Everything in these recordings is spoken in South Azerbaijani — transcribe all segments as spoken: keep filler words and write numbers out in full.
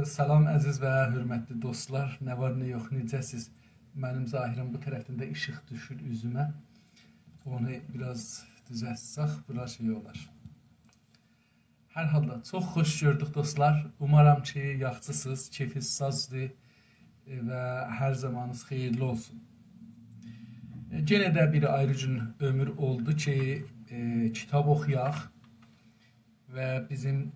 سلام، عزیز و حؤرمتلی دوستلار. نه وار، نه یوخ، نئجه‌سیز؟ منیم ظاهراً بو طرفدن ده ایشیق دوشور اوزومه. اونو بیر آز دوزلتسک، بورا شئی اولار. هر حالدا، چوخ خوش گؤردوک، دوستلار. اومارام کی، یاخشیسینیز، کئفینیز سازدیر، ائ، و هر زامانینیز خئییرلی اولسون. ائ، یئنه ده بیر آیری گون عؤمور اولدو کی، ائ، کیتاب اوخویاق و بیزیم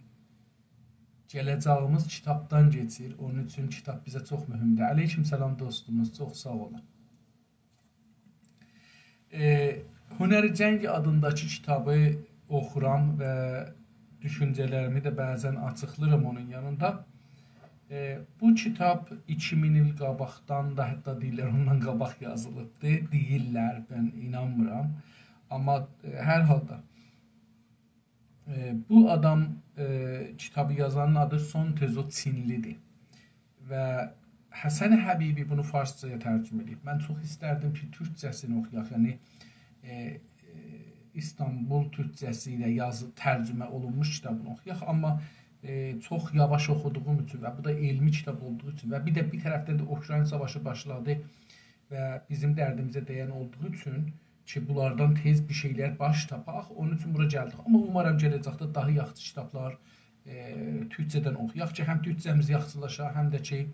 گله‌جه‌ییمیز کیتابدان کئچیر. اونون اوچون کیتاب بیزه چوخ مهمدور. علیکم سلام دوستوموز، چوخ ساغ اولون. ائ، هنر جنگ آدینداکی کیتابی اوخورام و دوشونجه‌لریمی ده بعضاً آچیقلاییرام اونون یانیندا. ائ، بو کیتاب ایکی مین ایل قاباقدان دا، حتی دئییرلر اوندان قاباق یازیلیبدی. دئییرلر، من اینانمیرام. آمما، ائ، هر حالدا، ائ، بو آدام، ائ، کیتابی یازانین آدی سون تزو چینلی‌دیر. و حسن حبیبی بونو فارسجایا ترجمه ائدیب. من چوخ ایستردیم کی، تورکجه‌سینی اوخویاق. یعنی، ائ، ائ، ایستانبول تورکجه‌سی ایله یازی، ترجمه اولونموش کیتابینی اوخویاق. آمما، ائ، چوخ یاواش اوخودوغوم اوچون و بو دا علمی کیتاب اولدوغو اوچون و بیر ده بیر طرفدن ده اوکراین ساواشی باشلادی و بیزیم دردیمیزه دَین اولدوغو اوچون کی، بونلاردان تئز بیر شئیلر باش تاپاق، اونون اوچون بورا گلدیک. آمما اومارام گله‌جکده داها یاخشی کیتابلار، ائ، تورکجه‌دن اوخویاق کی، هم تورکجه‌میز یاخشیلاشا، هم ده کی،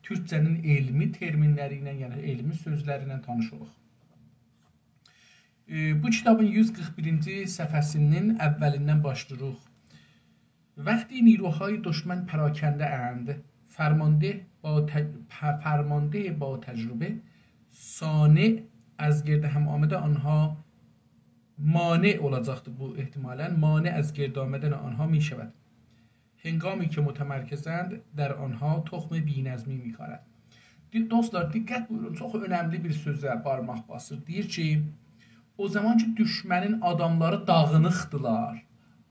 تورکجه‌نین علمی ترمینلری ایله، یعنی علمی سؤزلری ایله تانیش اولاق. ائ، بو کیتابین یوز قیرخ بیرینجی صفحه‌سینین اولیندن باشلاییریق. وقتی نیروهای دشمن پراکنده‌اند، فرمانده با ت-، پ-، فرمانده با تجربه، صانع از گرد هم آمده آنها، مانع اولاجاقدیر بو احتمالاً، مانع از گرد آمدن آنها می‌شود. هنگامی که متمرکزند، در آنها تخم بی‌نظمی می‌کارد. دی-، دوستلار، دقت بویورون، چوخ اؤنملی بیر سؤزه بارماق باسیر. دئییر کی، او زامان کی، دوشمنین آداملاری داغینیقدیلار،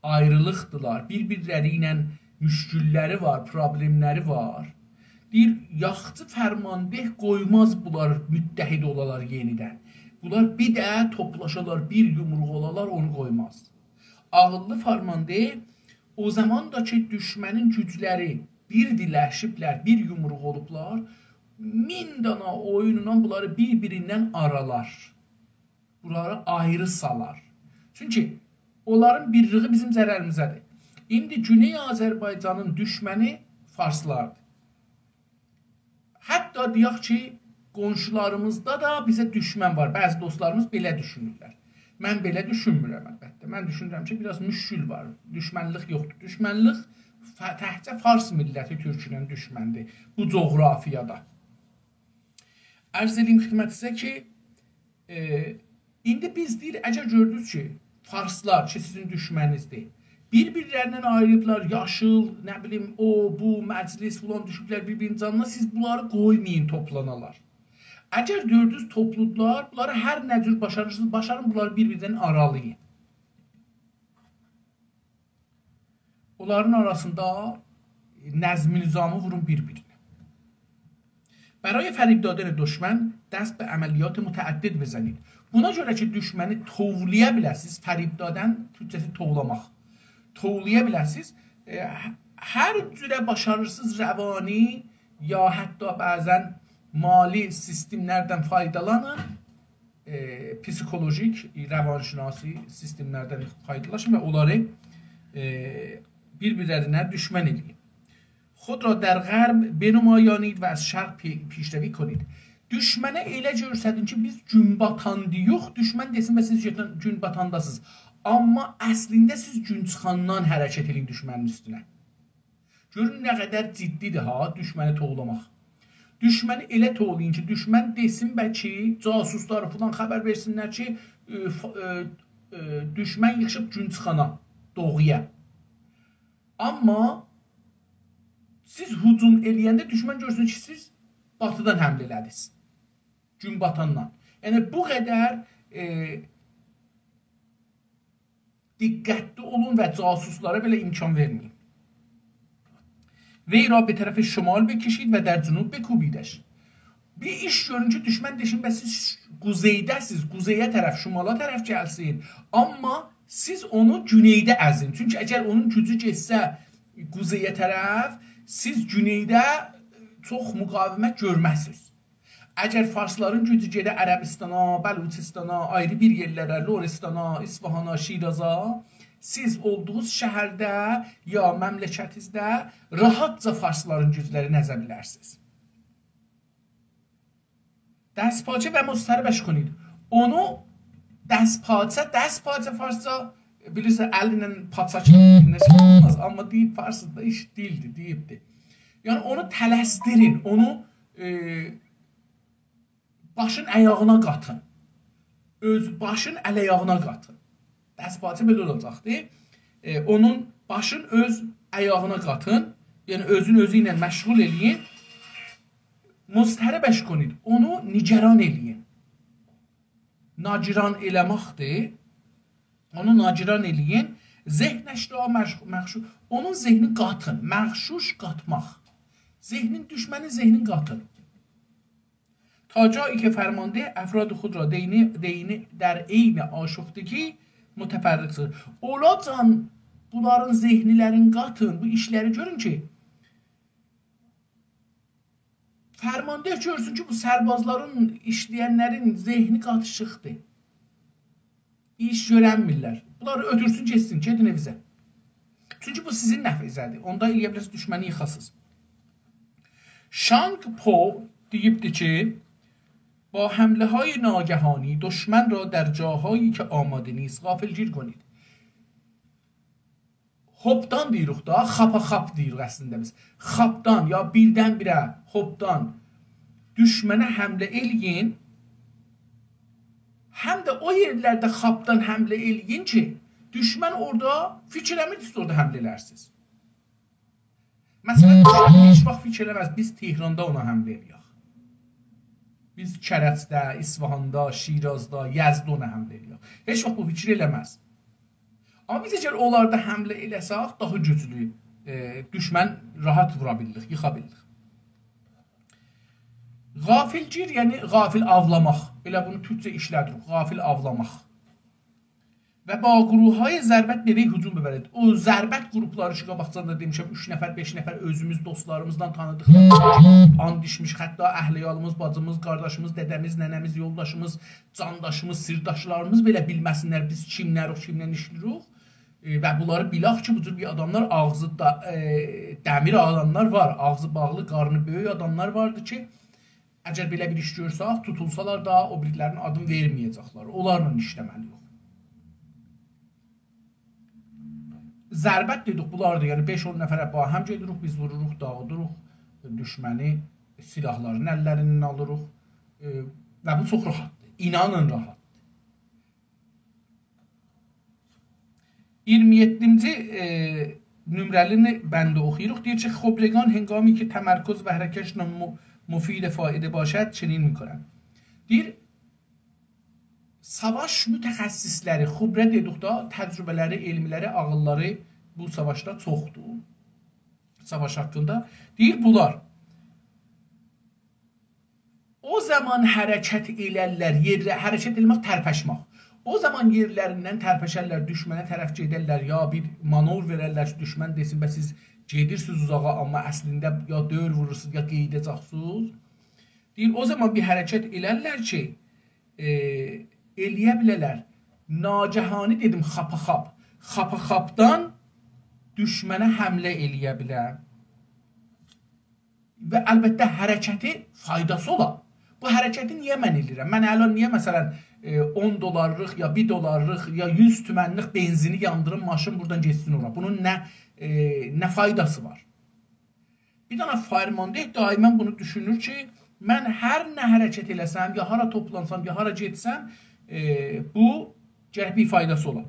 آیریلیقدیلار، بیر-بیرلری ایله مشکللری وار، پروبلئملری وار. دئییر، یاخشی فرمانده قویماز بونلار متحد اولالار یئنیدن. بونلار بیر ده توپلاشالار، بیر یومروق اولالار، اونو قویماز. عاغیللی فرمانده او زامان دا کی، دوشمنین گوجلری بیردیلشیبلر، بیر یومروق اولوبلار، مین دانا اویونلا بونلاری بیر-بیریندن آرالار. بونلاری آیری سالار. چونکی اونلارین بیرلیگی بیزیم ضرریمیزه‌دیر. ایندی گونئی آذربایجانین دوشمنی فارسلاردیر. حتی دئیک کی، قونشولاریمیزدا دا بیزه دوشمن وار. بعضی دوستلاریمیز بئله دوشونورلر. من بئله دوشونمورم البته. من دوشونورم کی، بیر آز مشکل وار. دوشمنلیک یوخدور. دوشمنلیک ف-، تکجه فارس میللتی تورکونن دوشمندیر بو جغرافیادا. عرض ائله‌ییم خدمتینیزه کی، ائ، ایندی بیز دئییر، اگر گؤردونوز کی، فارسلار کی، سیزین دوشمنینیزدیر، بیر-بیرلریندن آیریلیبلار، یاشیل، نه بیلیم، او، بو، مجلس فلان دوشوبلر بیر-بیرینین جانینا، سیز بونلاری قویمایین توپلانالار. اگر گؤردونوز توپلودولار، بونلاری هر نه جور باشاریرسینیز، باشارین، بونلاری بیر-بیریندن آرالایین. اونلارین آراسیندا نظم نظامی وورون بیر-بیرینه. برای فریب دادن دشمن دست به عملیات متعدد بزنید. بونا گؤره کی، دوشمنی توولایا بیله‌سینیز، فریب دادن تورکجه‌سی توولاماق. توولایا بیله‌سینیز، ائ، هر جوره باشاریرسینیز روانی یا حتی بعضاً مالی سیستملردن فایدالانین، ائ، پسیکولوژیک، روانشناسی سیستملردن فایدالاشین و اونلاری، ائ، بیر-بیرلرینه دوشمن ائله‌یین. خود را در غرب بنمایانید و از شرق پی-، پیشروی کنید. دوشمنه ائله گؤرسدین کی، بیز گون باتاندایوخ، دوشمن دئسین و سیز گون، گون باتانداسینیز. آمما اصلینده سیز گون چیخاندان حرکت ائله‌یین دوشمنین اوستونه. گؤرون نه قدر جدی‌دیر ها، دوشمنی توولاماق. دوشمنی ائله توولایین کی، دوشمن دئسین بلکه جاسوسلار فلان خبر وئرسینلر کی، ائ، ف-، ائ، ائ، دوشمن ییغیشیب گون چیخانا، دوغویا. آمما سیز هجوم ائله‌ینده دوشمن گؤرسون کی، سیز باتیدان حمله ائله‌دینیز. گون باتاندان. یعنی، بو قدر، ائ، دقتلی اولون و جاسوسلارا بئله امکان وئرمه‌یین. وی را به طرف شمال بکشید و در جنوب بکوبیدش. بیر ایش گؤرون کی، دوشمن دئسین، بس سیز قوزئیده‌سیز، قوزئیه طرف، شمالا طرف گلسین. آمما سیز اونو گونئیده ازین. چونکی اگر اونون گوجو گئتسه قوزئیه طرف، سیز گونئیده چوخ مقاومت گؤرمزسینیز. اگر فارسلارین گوجو گئده عربستانا، بلوچستانا، آیری بیر یئرلره، لرستانا، اصفهانا، شیرازا، سیز اولدوغونوز شهرده یا مملکتینیزده راحتجا فارسلارین گوجلرینی ازه بیلرسینیز. دستپاچه و مضطربش کنید. اونو دستپاچه، دستپاچه فارسجا، بیلیرسن، ال ایله پاچا کی، نه شئی اولماز. آمما دئییب فارسدا ایش دیلدیر، دئییبدیر. یعنی اونو تلسدیرین، اونو، ائ، باشین آیاغینا قاتین. اؤز باشین ال آیاغینا قاتین. دستپاچه بئله اولاجاقدیر. ائ، اونون باشین اؤز آیاغینا قاتین. یعنی اؤزون اؤزو ایله مشغول ائله‌یین. مضطربش کنید. اونو نگران ائله‌یین. ناگران ائله‌مکدیر. اونو ناگران ائله‌یین. ذهنش را مغش-، مغشوش. اونون ذهنین قاتین. مغشوش، قاتماق. ذهنین، دشمنین ذهنین قاتین. تا جایی که فرمانده افراد خود را دینی، دینی، در عین آشفتگی متفرق سازد. اولاجان بونلارین ذهنلرین قاتین، بو ایشلری گؤرون کی، فرمانده گؤرسون کی، بو سربازلارین، ایشله‌ینلرین ذهنی قاتیشیقدیر. ایش گؤرنمیرلر. بونلاری اؤتورسون، گئتسین، گئدین ائویزه. چونکی بو سیزین نفعینیزه‌دیر. اوندا ائلیه بیلرسینیز دشمنی ییخاسینیز. شانگ پو دئییبدی کی، با حمله‌های ناگهانی دشمن را در جاهایی که آماده نیست غافلگیر کنید. هوپدان دئییریک دا، خاپا خاپ دئییریک اصلینده بیز. خاپدان، یا بیردن-بیره، هوپدان دشمنه حمله ائله‌یین، هم ده او یئرلرده خاپدان حمله ائله‌یین کی، دشمن اورادا فیکیر ائله‌میر، سیز اورادا حمله ائلرسینیز. مثلا، دشمن هئچ واخت فیکیر ائله‌مز، بیز تهراندا اونا حمله ائله‌یک. بیز کرجده، اصفهاندا، شیرازدا، یزدده اونا حمله ائله‌یک. هئچ واخت بو فیکیر ائله‌مز. آمما بیز اگر اونلاردا حمله ائله‌سک، داها گوجلو، ائ، دشمن راحت وورا بیلیریک، ییخا بیلیریک. غافلگیر، یعنی غافل آولاماق. ائله بونو تورکجه ایشله‌دیریک، غافل آولاماق. و با گروه‌های ضربت به وی هجوم ببرید. او ضربت گروپلاری کی، قاباقجان دا دئمیشم، اوچ نفر، بئش نفر، اؤزوموز، دوستلاریمیزلا، تانیدیقلاریمیز، آند ایچمیش، حتی اهل عیالیمیز، باجیمیز، قارداشیمیز، دده‌میز، ننه‌میز، یولداشیمیز، جانداشیمیز، سیرداشلاریمیز بئله بیلمه‌سینلر بیز کیملریک، کیمله ایشله‌ییریک. ائ، و بونلاری بیلک کی، بو جور بیر آداملار آغزی دا، ائ، دمیر آداملار وار، آغزی باغلی، قارنی بؤیوک آداملار واردی کی، اگر بئله بیر ایش گؤرسک، توتولسالار دا او بیریلرینین آدینی وئرمه‌یه‌جکلر. اونلارلا ایشله‌مه‌لی‌ییک. ضربت دئدیک، بونلاردیر. یعنی بئش-اون نفره باهم گئدیریک، بیز ووروروق، داغیدیریق، دشمنی سلاحلارین اللریندن آلیریق. ائ، و بو چوخ راحتدیر. اینانین، راحتدیر. ایگیرمی یئددینجی، ائ، نمره‌لی بندی اوخویوروق. دئییر کی، خبرگان هنگامی که تمرکز و حرکتشان م-، مفید فایده باشد، چنین می‌کنند. دئییر، ساواش متخصصلری، خبره دئدیک دا، تجربه‌لری، علملری، عاغیللاری بو ساواشدا چوخدور. ساواش حاقیندا. دئییر، بونلار او زامان حرکت ائلرلر، یئرله-، حرکت ائله‌مک، ترپشمک. او زامان یئرلریندن ترپشرلر، دشمنه طرف گئدرلر، یا بیر مانور وئررلر کی، دشمن دئسین، «به، سیز گئدیرسینیز اوزاغا، آمما اصلینده یا دؤور وورورسونوز، یا قئییده‌جکسینیز.» دئییر، او زامان بیر حرکت ائلرلر کی، ائ، ائلیه بیله‌لر. ناگهانی دئدیم، خاپاخاپ. خاپاخاپدان دشمنه حمله ائلیه بیلر. و البته حرکتی فایداسی اولا. بو حرکتی نییه من ائله‌ییرم؟ من الان نییه، مثلا، ائ، اون دلارلیق یا بیر دلارلیق یا یوز تومنلیک بنزینی یاندیریم، ماشین بورادان گئتسین اورا؟ بونون نه، ائ، نه فایداسی وار؟ بیر دنه فرمانده دائما بونو دوشونور کی، من هر نه حرکت ائله‌سم، یا هارا توپلانسام، یا هارا گئتسم، ائ، بو گرک بیر فایداسی اولا.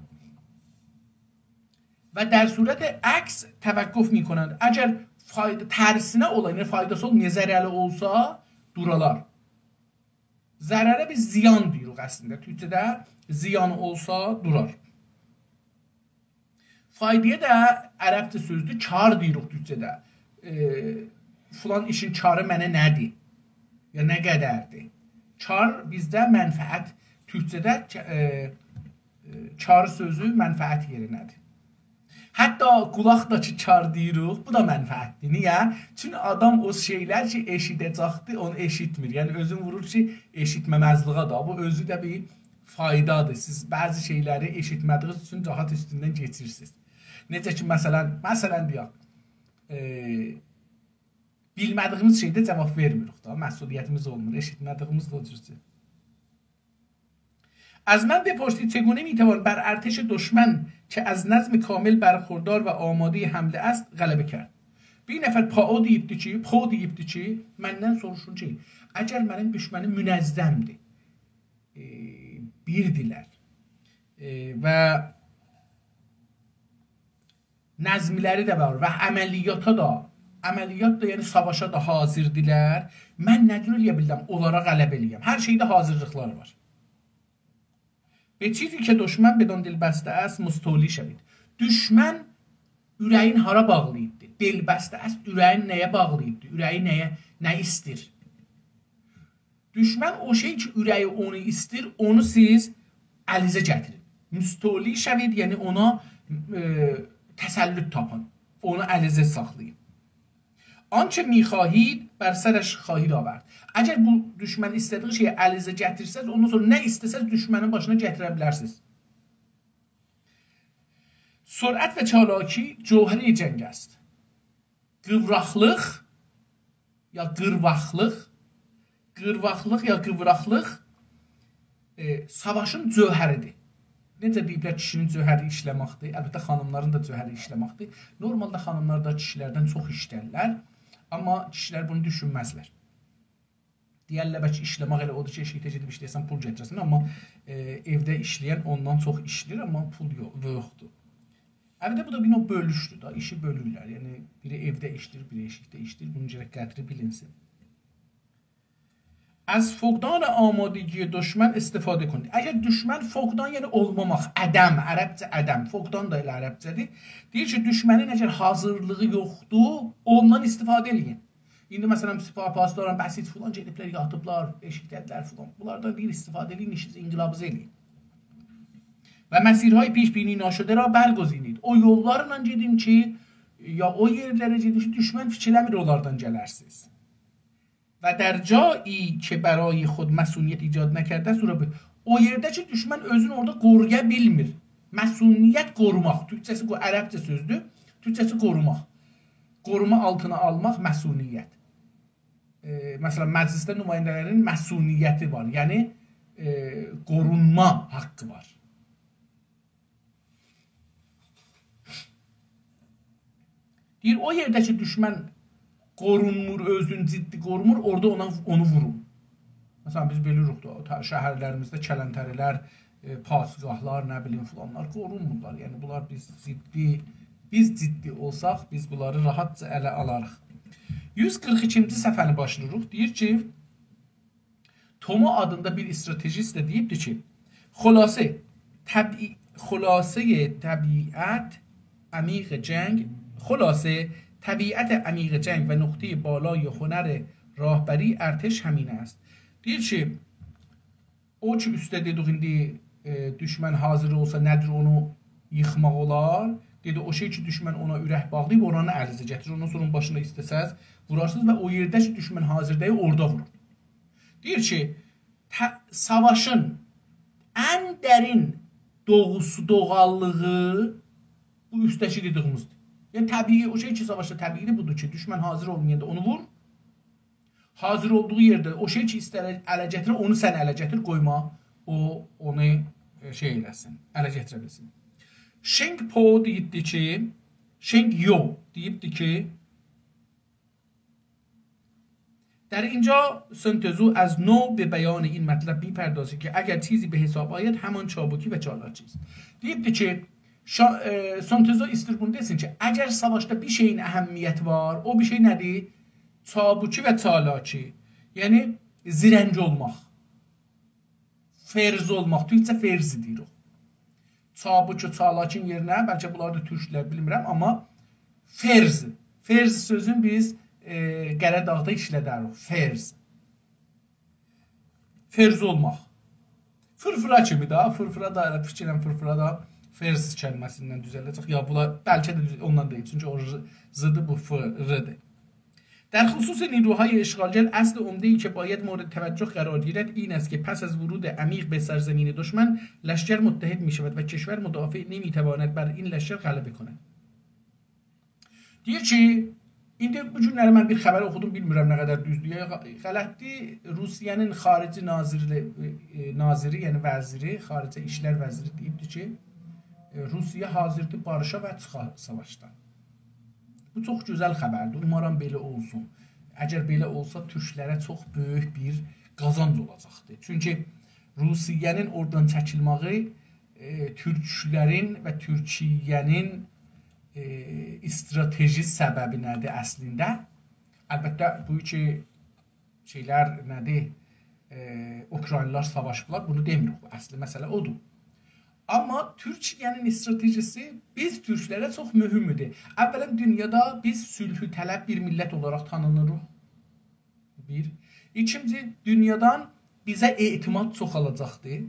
و در صورت عکس توقف می‌کنند. اگر فایدا، ترسینه اولا، یعنی فایداسی اولمایا، ضرری اولسا، دورالار. ضرره بیز زیان دئییریک اصلینده. تورکجه‌ده زیان اولسا، دورار. فایدایا دا عربجه سؤزدور، کار دئییریک تورکجه‌ده. ائ، فلان ایشین کاری منه نه‌دیر؟ یا نه قدردیر؟ کار بیزده منفعت، تورکجه‌ده ک-، ائ، ائ، کار سؤزو منفعت یئرینه‌دیر. حتی قولاق دا کی کار دئییریک، بو دا منفعتدیر. نییه؟ چونکی آدام او شئیلر کی ائشیده‌جکدی، اونو ائشیتمیر. یعنی اؤزون وورور کی ائشیتمه‌مزلییه ده. بو اؤزو ده بیر فایدادیر. سیز بعضی شئیلری ائشیتمه‌دیگینیز اوچون راحت اوستوندن کئچیرسینیز. نئجه کی، مثلا، مثلا دئیک، ائ، بیلمه‌دیگیمیز شئیده جاواب وئرمیریک دا، مسئولیتیمیز اولمور، ائشیتمه‌دیگیمیز ده او جور شئی. از من بپرسید چگونه می‌توان بر ارتش دشمن که از نظم کامل برخوردار و آمادهٔ حمله است غلبه کرد؟ بیر نفر پائو دئییبدی کی، پو دئییبدی کی، مندن سوروشون کی، اگر منیم دوشمنیم منظمدیر، ائ، بیردیلر، ائ، و نظملری ده وار و عملیاتا دا، عملیات دا، یعنی ساواشا دا حاضردیلر. من نه جور ائلیه بیلرم اونلارا غلبه ائلیه‌م؟ هر شئیده حاضرلیقلاری وار. به چیزی که دشمن بدان دل‌بسته است مستولی شوید. دوشمن اوره‌یین هارا باغلاییبدی؟ دل‌بسته است، اوره‌یین نه‌یه باغلاییبدی؟ اوره‌یی نه‌یه، نه ایستیر؟ دوشمن او شئی کی، اوره‌یی اونو ایستیر، اونو سیز الینیزه گتیرین. مستولی شوید، یعنی اونا، ائ، تسلط تاپین. اونو الینیزه ساخلایین. آنچه می‌خواهید بر سرش خواهید آورد. اگر بو دوشمن ایسته‌دیگی شئیی الینیزه گتیرسز، اوندان سونرا نه ایسته‌سز دوشمنین باشینا گتیره بیلرسینیز. سرعت و چالاکی جوهرهٔ جنگ است. قیوراقلیق یا قیرواقلیق، قیرواقلیق یا قیوراقلیق، ائ، ساواشین جوهریدیر. نئجه دئییبلر، کیشی‌نین جوهری ایشله‌مکدیر. البته، خانیملارین دا جوهری ایشله‌مکدیر. نورمالدا خانیملار دا کیشی‌لردن چوخ ایشلرلر، آمما کیشی‌لر بونو دوشونمزلر. دئیرلر، بلکه ایشله‌مک ائله اودور کی، ائشیکده گئدیب ایشله‌یه‌سن، پول گتیره‌سن، آمما، ائ، ائوده ایشله‌ین اوندان چوخ ایشله‌ییر، آمما پول یو-، یوخدور. البته، بو دا بیر نوع بؤلوشدور دا، ایشی بؤلورلر. یعنی، بیری ائوده ایشله‌ییر، بیری ائشیکده ایشله‌ییر، بونون گرک قدری بیلینسین. از فقدان آمادگی دشمن استفاده کنید. اگر دوشمن، فقدان یعنی اولماماق، عدم، عربجه عدم، فقدان دا ائله عربجه‌دیر. دئییر کی، دوشمنین اگر حاضرلیغی یوخدور، اوندان استفاده ائله‌یین. ایندی، مثلا، سپاه پاسداران، بسیج فلان گئدیبلر، یاتیبلار، ائشیکده‌دیرلر فلان. بونلاردان دئییر، استفاده ائله‌یین، ایشینیزی، انقلابینیزی ائله‌یین. و مسیرهای پیش‌بینی ناشده را برگزینید. او یوللارلا گئدین کی، یا او یئرلره گئدین کی، دوشمن فیکیر ائله‌میر اونلاردان گلرسینیز. و در جایی که برای خود مصونیت ایجاد نکرده است، او را به، او یئرده کی، دوشمن اؤزونو اورادا قورویا بیلمیر. مصونیت، قوروماق. تورکجه‌سی قو-، عربجه سؤزدور. تورکجه‌سی قوروماق. قوروما آلتینا آلماق، مصونیت. ائ، مثلا، مجلسده نماینده‌لرین مصونیتی وار. یعنی، ائ، قورونما حاققی وار. دئییر، او یئرده کی، دوشمن قورونمور، اؤزون جدی قورومور، اورادا اونا، اونو وورون. مثلا، بیز بیلیریک ده، او تا-، شهرلریمیزده کلانتری‌لر، ائ، پاسگاهلار، نه بیلیم، فلانلار قورونمورلار. یعنی، بونلار بیز جدی، بیز جدی اولساق، بیز بونلاری راحتجا اله آلاریق. یوز قیرخ ایکینجی صفحه‌نی باشلاییریق. دئییر کی، تومو آدیندا بیر استراتژیست ده دئییبدی کی، خلاصه، طبیع-، خلاصهٔ طبیعت عمیق جنگ، خلاصه، طبیعت عمیق جنگ و نقطهٔ بالای هنر راهبری ارتش همین است. دئییر کی، او کی اوسته دئدیک، ایندی، ائ، دوشمن حاضر اولسا، نه جور اونو ییخماق اولار؟ دئدی، او شئی کی، دوشمن اونا اورک باغلاییب، اورانی الینیزه گتیریر. اوندان سونرا اونون باشینا ایسته‌سز وورارسینیز و او یئرده کی، دوشمن حاضر دئییل، اورادا وورون. دئییر کی، ته-، ساواشین ان درین دوغوسو، دوغاللیغی بو اوستده‌کی دئدیگیمیزدیر. یعنی، طبیعی، او شئی کی، ساواشدا طبیعی‌دیر، بودور کی، دوشمن حاضر اولمایاندا اونو وور. حاضر اولدوغو یئرده او شئی کی، ایستر اله گتیره، اونو سن اله گتیر، قویما او، اونو، ائ، شئی ائله‌سین، اله گتیره بیلسین. شنگ پو دئییبدی کی، شنگ یو دئییبدی کی، در اینجا سون تزو از نو به بیان این مطلب می‌پردازد که اگر چیزی به حساب آید، همان چابکی و چالاکی است. دئییبدی کی، شا-، ائ، سون تزو ایستیر بونو دئسین کی، اگر ساواشدا بیر شئیین اهمیتی وار، او بیر شئی نه‌دیر؟ چابکی و چالاکی. یعنی، زرنگ اولماق. فرز اولماق، تورکجه فرز دئییریک. چابکی، چالاکین یئرینه، بلکه بونلاری دا تورکلر بیلمیرم، آمما فرز، فرز سؤزون بیز، ائ، قره‌داغدا ایشلدریک. فرز. فرز اولماق. فیرفیرا کیمی ده، فیرفیرا دا، ائله فیکر ائلیرم، فیرفیرا دا فرض کلمه‌سیندن دوزلده‌جک. یا بونلار بلکه ده دوز-، اوندان دئییل. چونکی او ر-، ضدی بو ف-، ردیر. در خصوص نیروهای اشغالگر، اصل عمده‌ای که باید مورد توجه قرار گیرد این است که پس از ورود عمیق به سرزمین دشمن، لشکر متحد می‌شود و کشور مدافع نمی‌تواند بر این لشکر غلبه کند. دئییر کی، ایندی بو گونلری من بیر خبر اوخودوم، بیلمیرم نه قدر دوزدور یا غ-، غلطدیر. روسیه‌نین خارجه ناظری، ائ، ناظری، یعنی وزیری، خارجه ایشلر وزیری دئییبدی کی، ائ، روسیه حاضردیر باریشا و چیخا ساواشدان. بو چوخ گؤزل خبردیر. اومارام بئله اولسون. اگر بئله اولسا، تورکلره چوخ بؤیوک بیر قازانج اولاجاقدیر. چونکی روسیه‌نین اورادان چکیلمه‌یی، ائ، تورکلرین و تورکیه‌نین، ائ، استراتژی سببی نه‌دیر اصلینده؟ البته، بو کی شئیلر نه‌دیر، ائ، اوکراینلیلار ساواشیبلار، بونو دئمیریک. بو اصلی مسئله اودور. آمما تورکیه‌نین استراتژیسی بیز تورکلره چوخ مهمدور. اولاً، دونیادا بیز صلح‌طلب بیر میللت اولاراق تانینیریق. بیر. ایکینجی، دونیادان بیزه اعتماد چوخالاجاقدیر.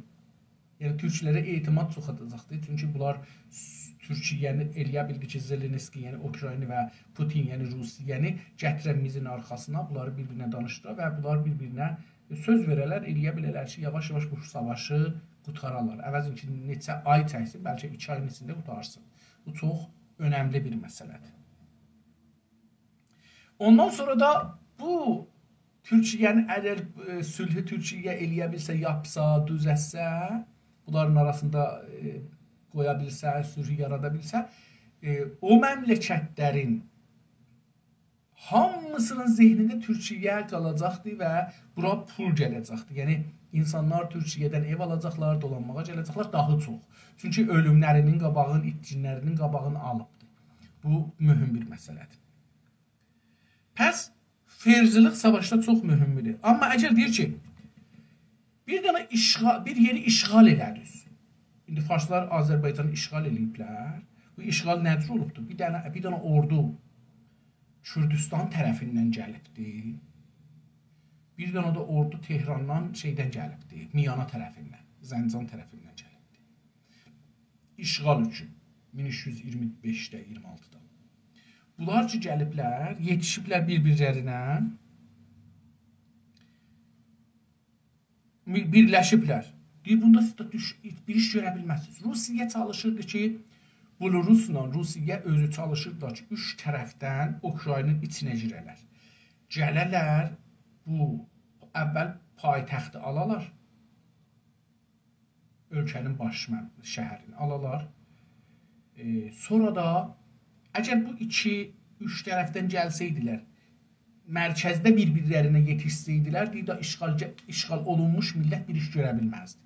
یعنی، تورکلره اعتماد چوخالاجاقدیر. چونکی بونلار س-، تورکیه‌نی ائلیه بیلدی کی، زلنسکی، یعنی اوکراینی و پوتین، یعنی روسیه‌نی گتیره میزین آرخاسینا، بونلاری بیر-بیرینه دانیشدیرا و بونلار بیر-بیرینه سؤز وئره‌لر، ائلیه بیله‌لر کی، یاواش-یاواش بو ساواشی قوتارالار. عوضین کی، نئچه آی چکسین، بلکه ایکی آیین ایچینده قوتارسین. بو چوخ اؤنملی بیر مسئله‌دیر. اوندان سونرا دا بو تورکیه‌نین اگر، ائ، صلحی تورکیه ائلیه بیلسه، یاپسا، دوزلتسه، بونلارین آراسیندا، ائ، قویا بیلسه، صلحی یارادا بیلسه، ائ، او مملکتلرین هامیسینین ذهنینده تورکیه قالاجاقدیر و بورا پول گله‌جکدیر. یعنی، اینسانلار تورکیه‌دن ائو آلاجاقلار، دولانماغا گله‌جکلر داها چوخ. چونکی اؤلوملرینین قاباغینی، ایتکینلرینین قاباغینی آلیبدیر. بو مهم بیر مسئله‌دیر. پس، فرضیلیک ساواشدا چوخ مهمدور. آمما اگر دئییر کی، بیر دنه اشغال، بیر یئری اشغال ائله‌دینیز. ایندی فارسلار آذربایجانی اشغال ائله‌ییبلر. بو اشغال نه جور اولوبدور؟ بیر دنه، بیر دنه اوردو کوردوستان طرفیندن گلیبدی. بیر دنه ده اوردو تهراندان، شئیدن گلیبدی، میانا طرفیندن، زنجان طرفیندن گلیبدی. اشغال اوچون مین اوچ یوز ایگیرمی بئشده، ایگیرمی آلتیدا. بونلار کی گلیبلر، یئتیشیبلر بیر-بیرلرینه، بیر-، بیرلشیبلر. دئییر، بوندا سیز ده دوش-، بیر ایش گؤره بیلمزسینیز. روسیه چالیشیردی کی، بلوروسلا روسیه اؤزو چالیشیردی کی، اوچ طرفدن اوکراینین ایچینه گیره‌لر. گله‌لر، بو اول پایتختی آلالار. اؤلکه‌نین باش مر-، شهرینی آلالار. ائ، سونرا دا اگر بو ایکی، اوچ طرفدن گلسه‌یدیلر، مرکزده بیر-بیرلرینه یئتیشسه‌یدیلر، دئییر ده اشغال، اشغال اولونموش میللت بیر ایش گؤره بیلمزدی.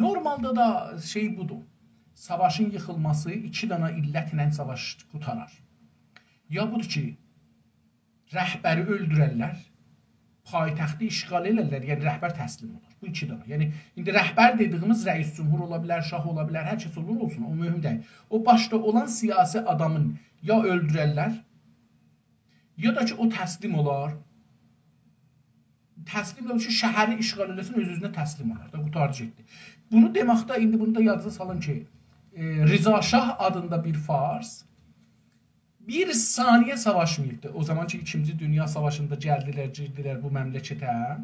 نورمالدا دا شئی بودور. ساواشین ییخیلماسی ایکی دنه علتله ساواش قوتارار. یا بودور کی، رهبری اؤلدوررلر، پایتختی اشغال ائلرلر، یعنی رهبر تسلیم اولار. بو ایکی دنه. یعنی ایندی رهبر دئدیگیمیز رئیس جمهور اولا بیلر، شاه اولا بیلر، هر کس اولور اولسون، او مهم دئییل. او باشدا اولان سیاسی آدامین یا اؤلدوررلر، یا دا کی او تسلیم اولار. تسلیم اولار کی، شهری اشغال ائله‌سین، اؤز-اؤزونه تسلیم اولار دا، قوتاردی گئتدی. بونو دئمکده، ایندی بونو دا یادینیزا سالیم کی، ائ، رضا شاه آدیندا بیر فارس بیر ثانیه ساواشماییبدی. او زامان کی، ایکینجی دونیا ساواشیندا گلدیلر، گیردیلر بو مملکته،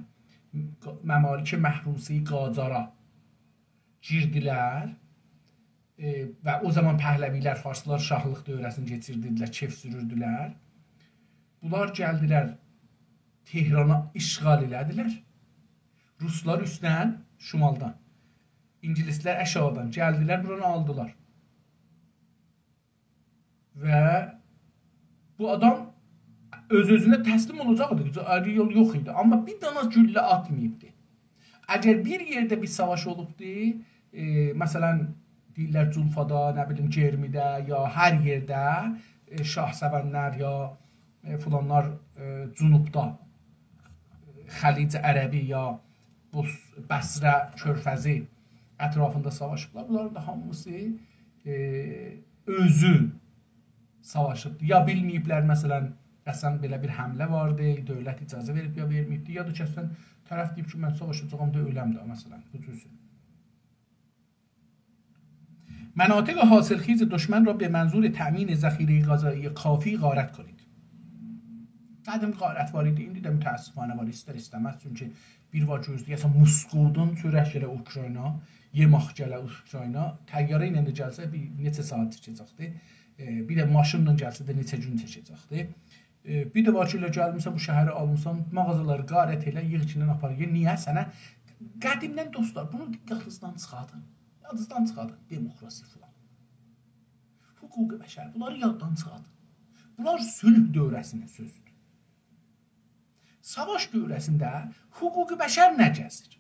ممالک محروسهٔ قاجارا گیردیلر. ائ، و او زامان پهلوی‌لر، فارسلار شاهلیق دوره‌سینی کئچیردیلر، کئف سوروردولر. بونلار گلدیلر، تهرانی اشغال ائله‌دیلر. روسلار اوستدن، شمالدان، اینگیلیسلر آشاغیدان گلدیلر، بورانی آلدیلار. و بو آدام اؤز-اؤزونه تسلیم اولاجاقدی، آیری یول یوخ ایدی. آمما بیر دنه گولله آتماییبدی. اگر بیر یئرده بیر ساواش اولوبدو، ائ، مثلا، دئییرلر جولفادا، نه بیلیم، گئرمیده، یا هر یئرده، ائ، شاهسوندلر یا، ائ، فلانلار، ائ، جنوبدا، ائ، خلیج عربی یا بص-، بصره کؤرفزی اطرافیندا ساواشیبلار. بونلارین دا هامیسی، ائ، اؤزو ساواشیبدی. یا بیلمه‌ییبلر، مثلا، اصلا بئله بیر حمله واردی، دؤولت اجازه وئریب یا وئرمه‌ییبدی، یا دا کسن طرف دئییب کی، من ساواشاجاغام دا اؤلم ده، مثلا، بو جور. مناطق حاصلخیز دشمن را به منظور تأمین ذخیرهٔ غذایی کافی غارت کنید. قدیم غارت وار ایدی، ایندی ده متأسفانه وار، ایستر ایسته‌مز. چونکی بیر وار گؤزله‌یه‌سن موسکودان چؤرک گله اوکراینا، یئماق گله اوکراینا، طیاره ایله ده گلسه بیر نئچه ساعات چکه‌جکدی. ائ، بیر ده ماشینلا گلسه ده نئچه گون چکه‌جکدی. ائ، بیر ده وار کی، ائله گلمیسن بو شهری آلمیسان، مغازالاری غارت ائله، ییغ ایچیندن آپار یئ. نییه؟ سنه قدیمدن، دوستلار، بونو دقتینیزدن چیخاردین. یادینیزدان چیخاردین. دموکراسی فلان. حقوق بشر، بونلاری یاددان چیخاردین. بونلار صلح دوره‌سینین سؤزودور. ساواش دوره‌سینده حقوق بشر نه گزیر؟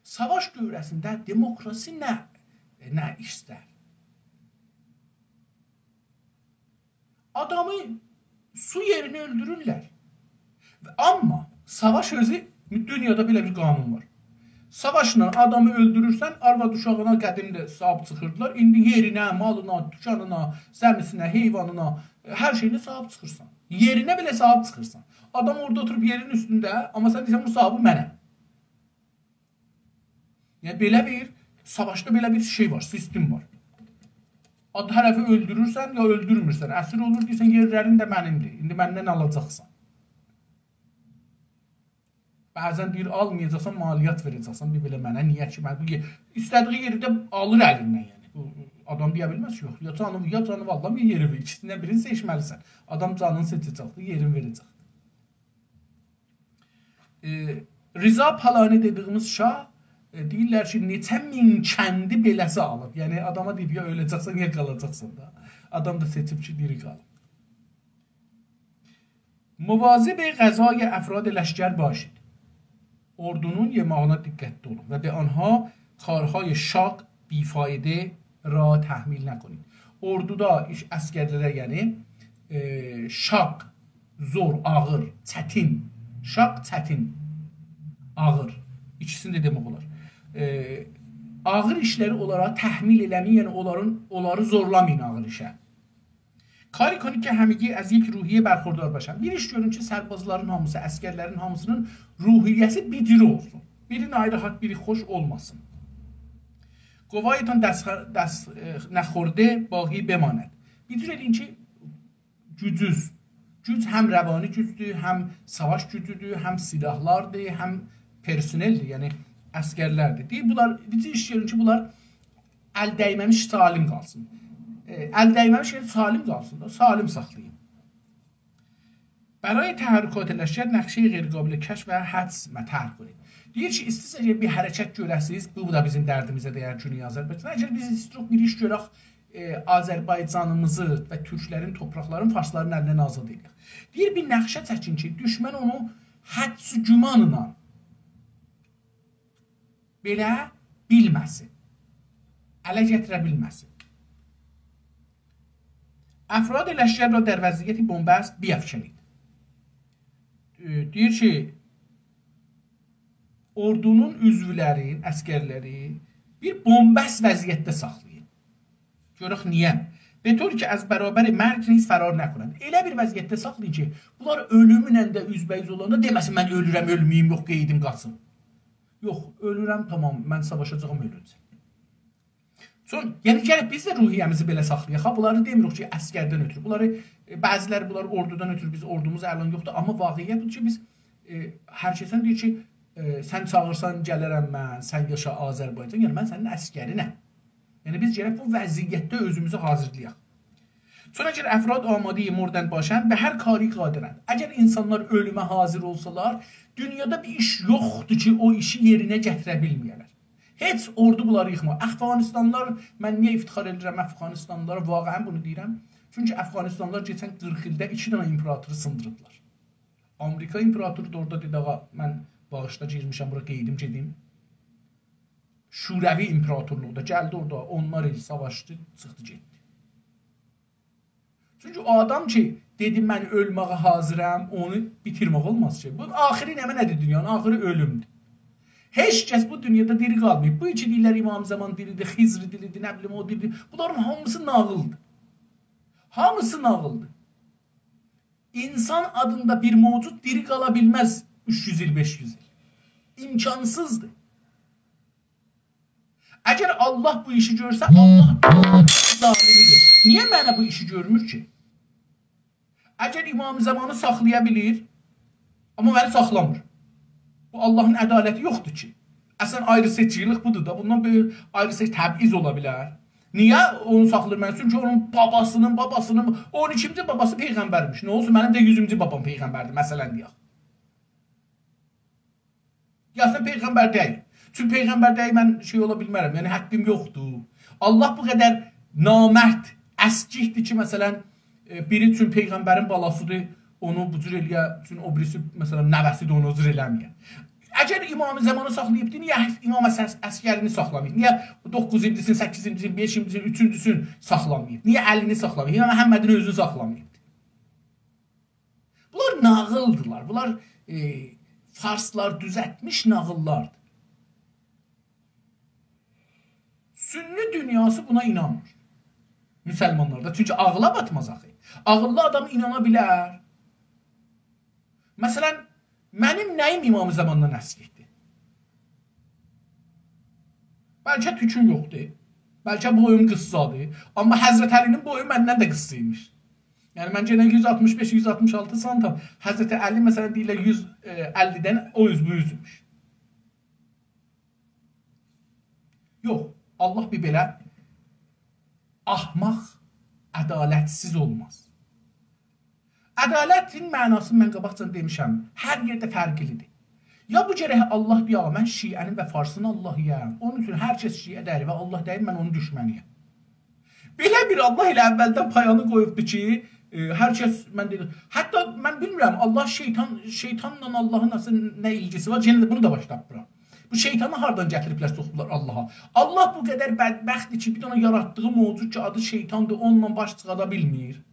ساواش دوره‌سینده دموکراسی نه، نه ایستر؟ آدامی سو یئرینه اؤلدورورلر. آمما ساواش اؤزو، دونیادا بئله بیر قانون وار. ساواشلا آدامی اؤلدورورسن، آرواد اوشاغینا قدیم ده صاحیب چیخیردیلار. ایندی یئرینه، مالینا، دوکانینا، زمی‌سینه، حیوانینا، هر شئیینه صاحیب چیخیرسان. یئرینه بئله صاحیب چیخیرسان. آدام اورادا اوتوروب یئرین اوستونده، آمما سن دئییرسن، «بونون صاحیبی منم.» یعنی، بئله بیر، ساواشدا بئله بیر شئی وار، سیستم وار. آ، طرفی اؤلدورورسن یا اؤلدورمورسن، اسیر اولور، دئییرسن، «یئرلرین ده منیمدیر، ایندی مندن آلاجاقسان.» بعضا دئییر، «آلمایاجاقسان، مالیات وئره‌جکسن بیر بئله منه.» نییه کی، من بو یئ-، ایسته‌دیگی یئری ده آلیر الیندن، یعنی. بو آدام دئیه بیلمز کی، یوخ، یا جانی، یا جانی، والله، بیر یئری وئر، ایکیسیندن بیرینی سئچمه‌لیسن. آدام جانینی سئچه‌جکدیر، یئرینی وئره‌جک. ائ، رضا پالانی دئدیگیمیز شاه، ائ، دئییرلر کی، نئچه مین کندی بئله‌سی آلیب. یعنی، آداما دئییب، «یا اؤله‌جکسن، یا قالاجاقسان دا.» آدام دا سئچیب کی، دیری قالیم. «مواظب غذای افراد لشکر باشید.» اوردونون یئماغینا دقتلی اولون و «به آنها کارهای شاق، بی‌فایده را تحمیل نکنید.» اوردودا ایش، عسگرلره، یعنی، ائ، شاق، زور، آغیر، چتین. شاق، چتین، آغیر. ایکیسینی ده دئمک اولار. ائ، آغیر ایشلری اونلارا تحمیل ائله‌مه‌یین، یعنی اونلارین، اونلاری زورلامایین آغیر ایشه. «کاری کنید که همگی از یک روحیه برخوردار باشند.» بیر ایش گؤرون کی، سربازلارین هامیسی، عسگرلرین هامیسینین روحیه‌سی بیر جور اولسون. بیری ناراحت، بیری خوش اولماسین. «قوایتان دست، دست، اه، نخورده باقی بماند.» بیر جور ائله‌یین کی، گوجوز. گوج هم روانی گوجدور، هم ساواش گوجودور، هم سلاحلاردیر، هم پرسنلدیر، یعنی عسگرلردیر. دئییر، بونلار، بیر جور ایش گؤرون کی، بونلار ال دیمه‌میش سالم قالسین. ائ، ال دیمه‌میش، یعنی سالم قالسین دا، سالم ساخلایین. «برای تحرکات لشکر نقشهٔ غیرقابل کشف و حدس مطرح کنید.» دئییر کی، ایسته‌ییرسن کی، بیر حرکت گؤره‌سیز، بو دا بیزیم دردیمیزه دیر گونئی آذربایجان. اگر بیز ایسته‌ییریک بیر ایش گؤرک، ائ، آذربایجانیمیزی و تورکلرین توپراقلارین فارسلارین الیندن آزاد ائدک. دئییر، بیر نقشه چکین کی، دوشمن اونو حدس و گمانلا بئله بیلمه‌سین. اله گتیره بیلمه‌سین. «افراد لشکر را در وضعیت بن‌بست بیفکنید.» ائ، دئییر کی، اوردونون عضولرین، عسگرلری بیر بن‌بست وضعیتده ساخلایین. گؤرک نییه؟ «به طوری که از برابر مرگ نیز فرار نکنند.» ائله بیر وضعیتده ساخلایین کی، بونلار اؤلومونن ده اوزبه‌اوز اولاندا دئمه‌سین، «من اؤلورم، اؤلمه‌ییم، یوخ، قئییدیم قاچیم.» یوخ، اؤلورم، تامام، من ساواشاجاغام، اؤله‌جم. سونرا، یعنی، گرک بیز ده روحیه‌میزی بئله ساخلایاق. ها، بونلاری دئمیریک کی، عسگردن اؤترو. بونلاری، ائ، بعضیلری بونلار اوردودان اؤترو، بیز اوردوموز الان یوخدور. آمما واقعیت بودور کی، بیز، ائ، هر کسن دئییر کی، ائ، «سن چاغیرسان، گلرم من، سن یاشا آذربایجان.» یعنی، من سنین عسگرینم. یعنی، بیز گرک بو وضعیتده اؤزوموزو حاضیرلایاق. «چون اگر افراد آمادهٔ مردن باشند، به هر کاری قادرند.» اگر اینسانلار اؤلومه حاضر اولسالار، دونیادا بیر ایش یوخدور کی، او ایشی یئرینه گتیره بیلمه‌یه‌لر. هئچ اوردو بونلاری ییخماز. افغانستانلیلار، من نییه افتخار ائدیرم افغانستانلیلارا؟ واقعا بونو دئییرم. چونکی افغانستانلیلار کئچن قیرخ ایلده ایکی دنه ایمپراتورو سیندیریبلار. آمریکا ایمپراتورو دا اورادا دئدی، «آغا، من باغیشلا، گیرمیشم بورا، قئییدیم گئدیم.» شوروی ایمپراتورلوغو دا گلدی اورادا، اونلار ایل ساواشدی، چیخدی گئتدی. چونکی او آدام کی، دئدی، «من اؤلمه‌یه حاضرم»، اونو بیتیرمک اولماز کی. بو آخری نمنه‌دیر دونیانین؟ آخری اؤلومدور. هئچ کس بو دونیادا دیری قالماییب. بو کی دئییرلر امام زمان دیریدیر، خضر دیریدیر، نه بیلیم، او دیریدیر. بونلارین هامیسی ناغیلدیر. هامیسی ناغیلدیر. اینسان آدیندا بیر موجود دیری قالا بیلمز اوچ یوز ایل، بئش یوز ایل. امکانسیزدیر. اگر الله بو ایشی گؤرسه، الله ظالمی‌دیر. نییه منه بو ایشی گؤرمور کی؟ اگر امام زمانی ساخلایا بیلیر، آمما منی ساخلامیر، بو اللهین عدالتی یوخدور کی؟ اصلاً آیری‌سئچکیلیک بودور دا. بوندان بؤیوک آیری‌سئچ، تبعیض اولا بیلر؟ نییه اونو ساخلاییر منی؟ چونکی اونون باباسینین باباسینین اون ایکینجی باباسی پیغمبرمیش. نه اولسون، منیم ده یوزونجو بابام پیغمبردیر، مثلاً دئیک. یا سن پیغمبر دئییل. چونکی پیغمبر دئییل، من شئی اولا بیلمرم. یعنی، حقیم یوخدور. الله بو قدر نامرد، اسکیکدیر کی، مثلاً، ائ، بیری چون پیغمبرین بالاسیدیر، اونو بو جور ائله‌یه، چون او بیریسی، مثلاً، نوه‌سیدیر، اونو او جور ائله‌مه‌یه. اگر امام زمانی ساخلاییبدی، نییه امام عس-، عسگری‌نی ساخلاماییب؟ نییه دوققوزونجوسون، سککیزینجیسین، بئشینجیسین، اوچونجوسون ساخلاماییب؟ نییه علی‌نی ساخلاماییب؟ امام محمدین اؤزونو ساخلاماییبدی؟ بونلار ناغیلدیلار. بونلار، ائ، فارسلار دوزلتمیش ناغیللاردیر. سنی دونیاسی بونا اینانمیر. مسلمانلار دا. چونکی عاغیلا باتماز آخی. عاغیللی آدام اینانا بیلر؟ مثلاً، منیم نه‌ییم امام زماندان اسکیکدیر؟ بلکه توکوم یوخدور. بلکه بویوم قیسسادیر. آمما حضرت علی‌نین بویو مندن ده قیسسایمیش. یعنی، من گئنه یوز آلتمیش بئش، یوز آلتمیش آلتی سانتیم. حضرت علی، مثلاً، دئییرلر یوز اللی‌دن او اوز بو اوزموش. یوخ، الله بیر بئله احمق، عدالت‌سیز اولماز. عدالتین معناسینی من قاباقجادان دئمیشم، هر یئرده فرقلی‌دیر. یا بو گرک الله دئیه، «من شیعه‌نین و فارسین اللهی‌یم. اونون اوچون هر کس شیعه دئییل و الله دئییل، من اونون دوشمنی‌یم.» بئله بیر الله ائله اولدن پایانی قویوبدو کی، ائ، هر کس، من دئدیم، حتی من بیلمیرم، الله شیطان، شیطانلا اللهین اصلینده نه ایلگیسی وار، یئنه ده بونو دا باش تاپمیرام. بو شیطانی هاردان گتیریبلر، سوخوبلار اللها؟ الله بو قدر بدبختدیر کی، بیر دنه یاراتدیغی موجود کی، آدی شیطاندیر، اونونلا باش چیخادا بیلمیر.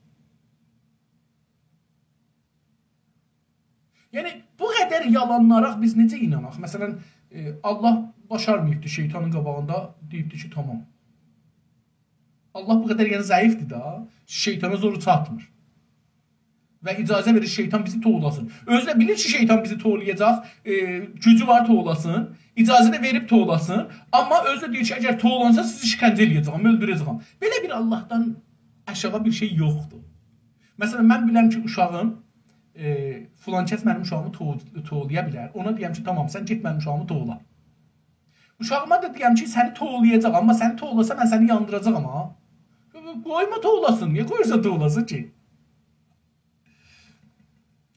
یعنی، بو قدر یالانلارا بیز نئجه ایناناق؟ مثلاً، ائ، الله باشارماییبدی شیطانین قاباغیندا، دئییبدی کی، تامام. الله بو قدر، یعنی، ضعیفدیر دا، شیطانا زورو چاتمیر. و اجازه وئریر شیطان بیزی توولاسین. اؤزو ده بیلیر کی، شیطان بیزی توولایاجاق، ائ، گوجو وار توولاسین، اجازه ده وئریب توولاسین. آمما اؤزو ده دئییر کی، اگر توولانسا، سیزی شکنجه ائله‌یه‌جه‌یم، اؤلدوره‌جه‌یم. بئله بیر اللهدان آشاغی بیر شئی یوخدور. مثلاً، من بیلم کی، اوشاغیم، ائ، فلان کس منیم اوشاغیمی توو-، توولایا بیلر. اونا دئیم کی، تامام، سن گئت منیم اوشاغیمی توولا. اوشاغیما دا دئیم کی، سنی توولایاجاق، آمما سنی توولاسا، من سنی یاندیراجاغام ها. قویما توولاسین، نییه قویورسان توولاسین کی؟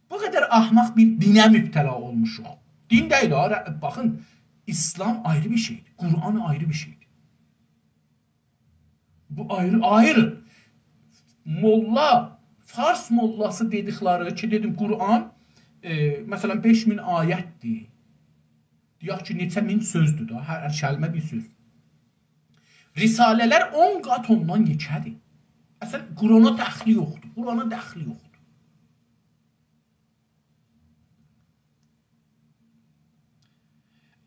بو قدر احمق بیر دینه مبتلا اولموشوق. دین دئییل ها، ر-، باخین، اسلام آیری بیر شئیدیر، قرآن آیری بیر شئیدیر. بو آیری، آیری. موللا، فارس موللاسی دئدیکلری کی، دئدیم، قرآن، ائ، مثلاً، بئش مین آیتدیر. دئیک کی، نئچه مین سؤزدور دا، هر، هر کلمه بیر سؤز. رساله‌لر اون قات اوندان یئکه‌دیر. اصلاً، قرآنا دخلی یوخدور، قرآنا دخلی یوخدور.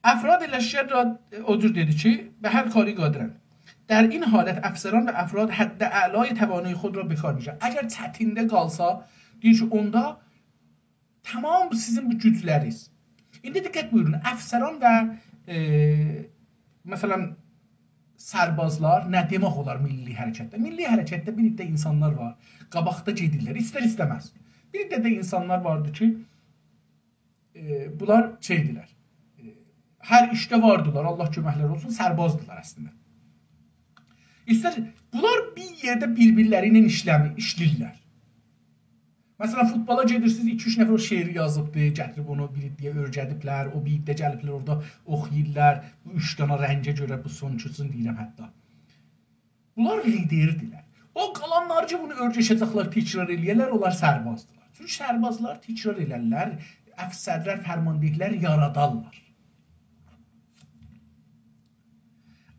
افراد لشکر را، او جور دئدی کی، به هر کاری قادرند. در این حالت افسران و افراد حد اعلای توانایی خود را به کار می‌گیرند. اگر چتینده قالسا، دئییر کی، اوندا تمام سیزین بو گوجلرینیز. ایندی دقت بویورون، افسران و، ائ، مثلاً، سربازلار، نه دئمک اولار میللی حرکتده؟ میللی حرکتده بیر عده اینسانلار وار، قاباقدا گئدیرلر، ایستر ایسته‌مز. بیر عده ده اینسانلار واردیر کی، ائ، بونلار شئیدیرلر، ائ، هر ایشده واردیلار، الله کؤمکلری اولسون، سربازدیلار اصلینده. ایستر، بونلار بیر یئرده بیر-بیرلری ایله ایشله‌می-، ایشله‌ییرلر. مثلاً، فوتبالا گئدیرسینیز، ایکی-اوچ نفر او شعری یازیبدی، گتیریب اونو بیر عده‌یه اؤیره‌دیبلر، او بیر عده گلیبلر اورادا اوخویورلار، بو اوچ دنه رنگه گؤره، بو سونونجوسونو دئییرم حتی. بونلار لیدردیرلر. او قالانلاری کی، بونو اؤیرشه‌جکلر، تکرار ائله‌یه‌لر، اونلار سربازدیلار. چونکی سربازلار تکرار ائلرلر، افسرلر، فرمانده‌لر یارادارلار.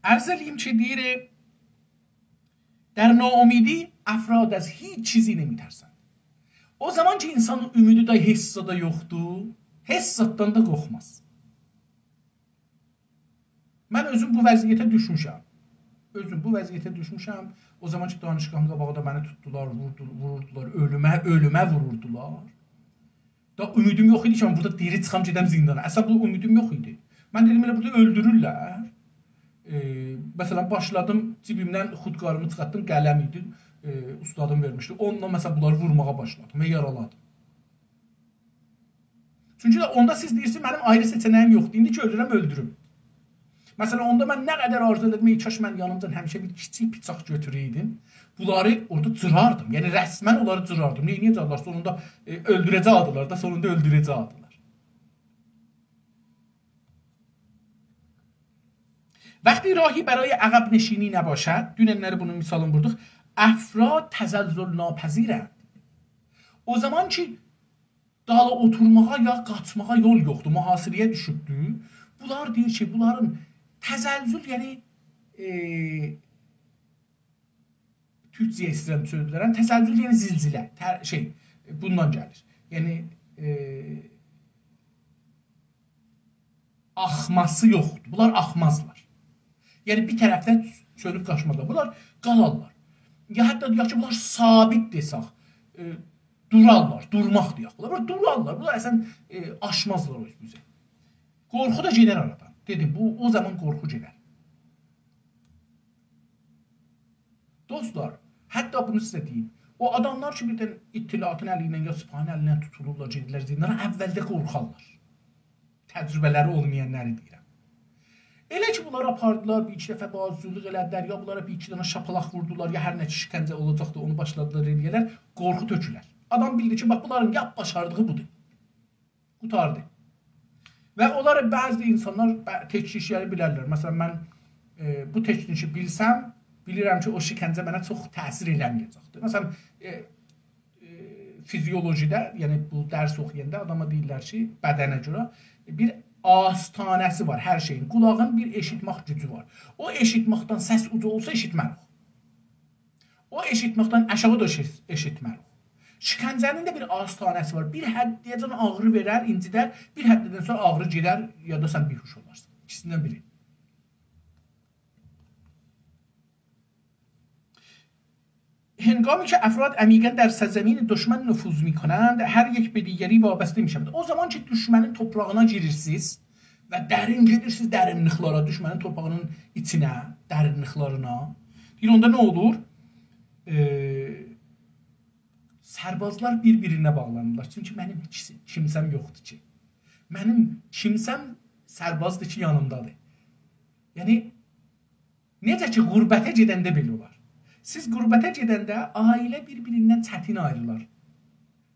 عرض ائله‌ییم کی، دئییر، در ناامیدی افراد از هیچ چیزی نمی‌ترسند. او زامان کی، اینسانین امیدی ده هئچ زادا یوخدور، هئچ زاددان دا قورخماز. من اؤزوم بو وضعیته دوشموشم. اؤزوم بو وضعیته دوشموشم. او زامان کی، دانشگاهین قاباغیندا منی توتدولار، ووردو-، ووروردولار، اؤلومه، اؤلومه ووروردولار. دا امیدیم یوخ ایدی کی، من بورادا دیری چیخام، گئدم زیندانا. اصلاً، بو امیدیم یوخ ایدی. من دئدیم، ائله بورادا اؤلدورورلر. ائ، مثلا، باشلادیم، جیبیمدن خودکاریمی چیخارتدیم، قلم ایدی، ائ، اوستادیم وئرمیشدی. اونونلا، مثلا، بونلاری وورماغا باشلادیم و یارالادیم. چونکی ده اوندا سیز دئییرسینیز، منیم آیری سئچه‌نه‌ییم یوخدور. ایندی کی اؤلورم، اؤلدوروم. مثلا، اوندا من نه قدر آرزو ائدیردیم، ای کاش من یانیمجان همیشه بیر کیچیک بیچاق گؤتوره‌یدیم. بونلاری اورادا جیراردیم. یعنی، رسما اونلاری جیراردیم. نئینیه‌جکلر؟ سونوندا، ائ، اؤلدوره‌جکدیلر ده، سونوندا اؤلدوره‌جکدیلر. وقتی راهی برای عقب‌نشینی نباشد، دونن‌لری بونون مثالینی ووردوق، افراد تزلزل‌ناپذیرند. او زامان کی، دالی اوتورماغا یا قاچماغا یول یوخدور، محاصره‌یه دوشوبدور. بونلار دئییر کی، بونلارین تزلزل، یعنی، ائ، تورکجه‌یه ایسته‌ییرم سؤزلرین، تزلزل، یعنی زلزله، تر-، شئی، بوندان گلیر. یعنی، ائ، آخماسی یوخدور. بونلار آخمازلار. یعنی، بیر طرفده چؤنوب قاچمازلار. بونلار قالارلار. یا حتی دئیک کی، بونلار ثابت دئسک، ائ، دورارلار، دورماق دئیک. بونلار، بونلار دورارلار. بونلار اصلا، ائ، آشمازلار او اوزوموزه. قورخو دا گئدر آرادان. دئدیم، بو، او زامان قورخو گئدر. دوستلار، حتی بونو سیزه دئییم. او آداملار کی، بیردن اطلاعاتین الی ایله یا سپاهین الی ایله توتولورلار، گئدیرلر زندانا، اولده قورخارلار. تجربه‌لری اولمایانلاری دئییرم. ائله کی، بونلاری آپاردیلار، بیر ایکی دفعه بازجولوق ائله‌دیلر، یا بونلارا بیر ایکی دنه شاپالاق ووردولار، یا هر نه کی، شکنجه اولاجاقدی، اونو باشلادیلار ائله‌یه‌لر. قورخو تؤکولر. آدام بیلدی کی، باخ، بونلارین یاپ باشاردیغی بودور. قوتاردی. و اونلار، بعضی اینسانلار ب-، تکنیکلری بیلرلر. مثلا، من، ائ، بو تکنیکی بیلسم، بیلیرم کی، او شکنجه منه چوخ تأثیر ائله‌مه‌یه‌جکدیر. مثلا، ائ، ائ، فیزیولوژیده، یعنی بو درس اوخویاندا آداما دئییرلر کی، بدنه گؤره بیر آستانه‌سی وار هر شئیین. قولاغین بیر ائشیتمک گوجو وار. او ائشیتمکدن سس اوجا اولسا، ائشیتمه‌ریک. او ائشیتمکدن آشاغی دا ائشیت-، ائشیتمه‌ریک. شکنجه‌نین ده بیر آستانه‌سی وار. بیر حدّه‌یه‌جن آغری وئرر، اینجیدر، بیر حدّه‌دن سونرا آغری گئدر، یا دا سن بیهوش اولارسان. ایکیسیندن بیری. هنگامی که افراد عمیقاً در سرزمین دشمن نفوذ می‌کنند، هر یک به دیگری وابسته می‌شود. او زامان کی، دوشمنین توپراغینا گیریرسینیز و درین گئدیرسینیز درینلیکلره، دوشمنین توپراغینین ایچینه، درینلیکلرینه، دئییر، اوندا نه اولور؟ ائ، سربازلار بیر-بیرینه باغلانیرلار. چونکی منیم هئچ کیمسه‌م یوخدور کی. منیم کیمسه‌م سربازدیر کی، یانیمدادیر. یعنی، نئجه کی، غربته گئدنده بئله اولار. سیز غربته گئدنده عائله بیر-بیریندن چتین آیریلار.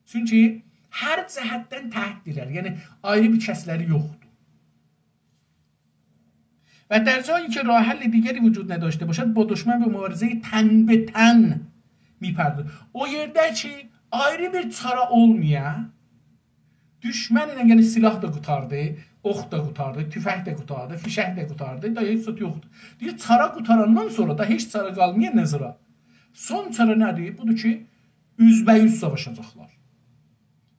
چونکی هر جهتدن تکدیرلر. یعنی، آیری بیر کسلری یوخدور. و در جایی که راه حل دیگری وجود نداشته باشد، با دشمن به مبارزهٔ تن به تن می‌پردازد. او یئرده کی، آیری بیر چاره اولمایا، دوشمن ایله، یعنی سلاح دا قوتاردی، اوخ دا قوتاردی، توفنگ ده قوتاردی، فیشک ده قوتاردی، دا هئچ زاد یوخدور. دئییر، چاره قوتاراندان سونرا دا هئچ چاره قالمایا، نه زورا؟ سون چاره نه‌دیر؟ بودور کی، اوزبه‌اوز ساواشاجاقلار.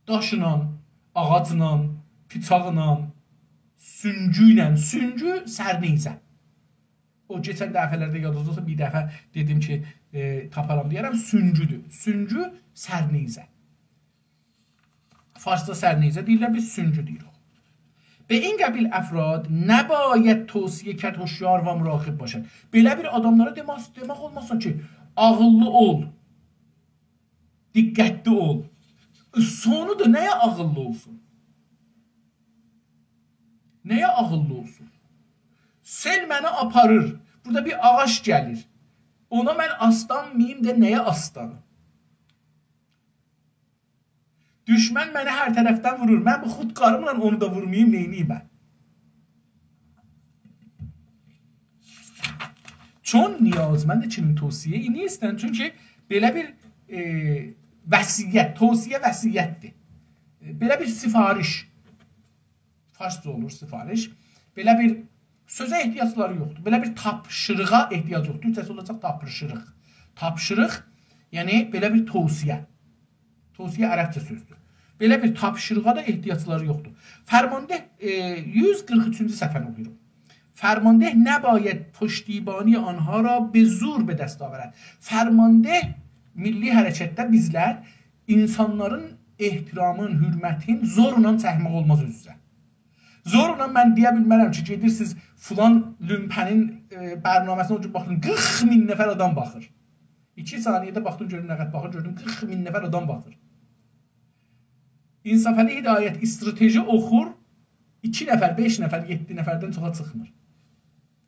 داشلا، آغاجلا، بیچاقلا، سونگو ایله، سونگو سرنیزه. او کئچن دفعه‌لرده یادینیزدا اولسا، بیر دفعه دئدیم کی، ائ، تاپارام دئیه‌رم، سونگودور. سونگو سرنیزه. فارسدا سرنیزه دئییرلر، بیز سونگو دئییریک. به این قبیل افراد نباید توصیه کرد هوشیار و مراقب باشد. بئله بیر آداملارا دئمز-، دئمک اولماسین کی، عاغیللی اول، دقتلی اول. سونو دا نه‌یه عاغیللی اولسون؟ نه‌یه عاغیللی اولسون؟ سئل منی آپاریر. بورادا بیر آغاج گلیر. اونا من آسلانماییم دا، نه‌یه آسلانیم؟ دوشمن منی هر طرفدن وورور. من بو خودکاریملا اونو دا وورماییم، نئینییم من؟ چون نیازمند چنین توصیه‌ای نیستند. چونکی بئله بیر، ائ، وصیت، توصیه وصیتدیر. ائ، بئله بیر سفارش، فارسجا اولور سفارش. بئله بیر سؤزه احتیاجلاری یوخدور. بئله بیر تاپشیریغا احتیاج یوخدور. تورکجه‌سی اولاجاق تاپشیریق. تاپشیریق، یعنی بئله بیر توصیه. توصیه عربجه سؤزدور. بئله بیر تاپشیریغا دا احتیاجلاری یوخدور. فرمانده، ائ، یوز قیرخ اوچونجو صفحه‌نی اوخویورام. فرمانده نباید پشتیبانی آنها را به زور به دست آورد. فرمانده، میللی حرکتده بیزلر اینسانلارین احترامین، حؤرمتین زورلا چکمک اولماز اؤزوزه. زورلا من دئیه بیلمرم کی، گئدیرسینیز فلان لومپه‌نین، ائ، برنامه‌سینه، او گون باخدیم، قیرخ مین نفر آدام باخیر. ایکی ثانیه‌ده باخدیم، گؤروم نه قدر باخیر، گؤردوم قیرخ مین نفر آدام باخیر. انصافعلی هدایت استراتژی اوخور، ایکی نفر، بئش نفر، یئددی نفردن چوخا چیخمیر.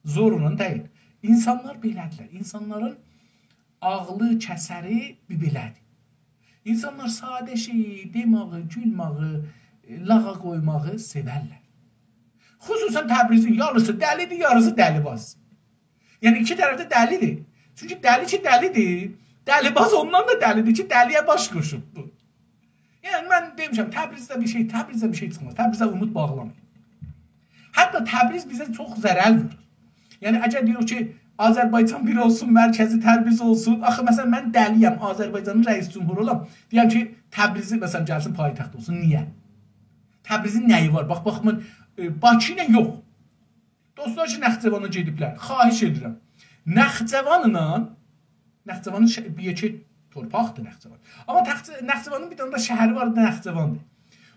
زورلا دئییل. اینسانلار بئله‌دیرلر. اینسانلارین عاغلی، کسری بیر بئله‌دیر. اینسانلار ساده شئیی، دئماغی، گولماغی، ائ، لاغا قویماغی سئورلر. خصوصاً تبریزین یاریسی دلی‌دیر، یاریسی دلی‌باز. یعنی ایکی طرف ده دلی‌دیر. چونکی دلی کی دلی‌دیر، دلی‌باز اوندان دا دلی‌دیر کی، دلی‌یه باش قوشوبدور. یعنی من دئمیشم، تبریزده بیر شئی، تبریزده بیر شئی چیخماز. تبریزه اومود باغلامایین. حتی تبریز بیزه چوخ ضرر وورور. یعنی اگر دئییریک کی، آذربایجان بیر اولسون، مرکزی تبریز اولسون. آخی مثلاً من دلی‌یم، آذربایجانین رئیس جمهورو اولام، دئیم کی، تبریزی مثلاً گلسین پایتخت اولسون. نییه؟ تبریزین نه‌یی وار؟ باخ، باخ، من، ائ، باکی ایله یوخ. دوستلار کی، نخجوانا گئدیبلر، خواهش ائدیرم. نخجوانلا، نخجوانین شه-، بیر یئکه تورپاقدیر نخجوان. آمما تخ-، نخجوانین بیر دنه ده شهری وار، نخجواندیر.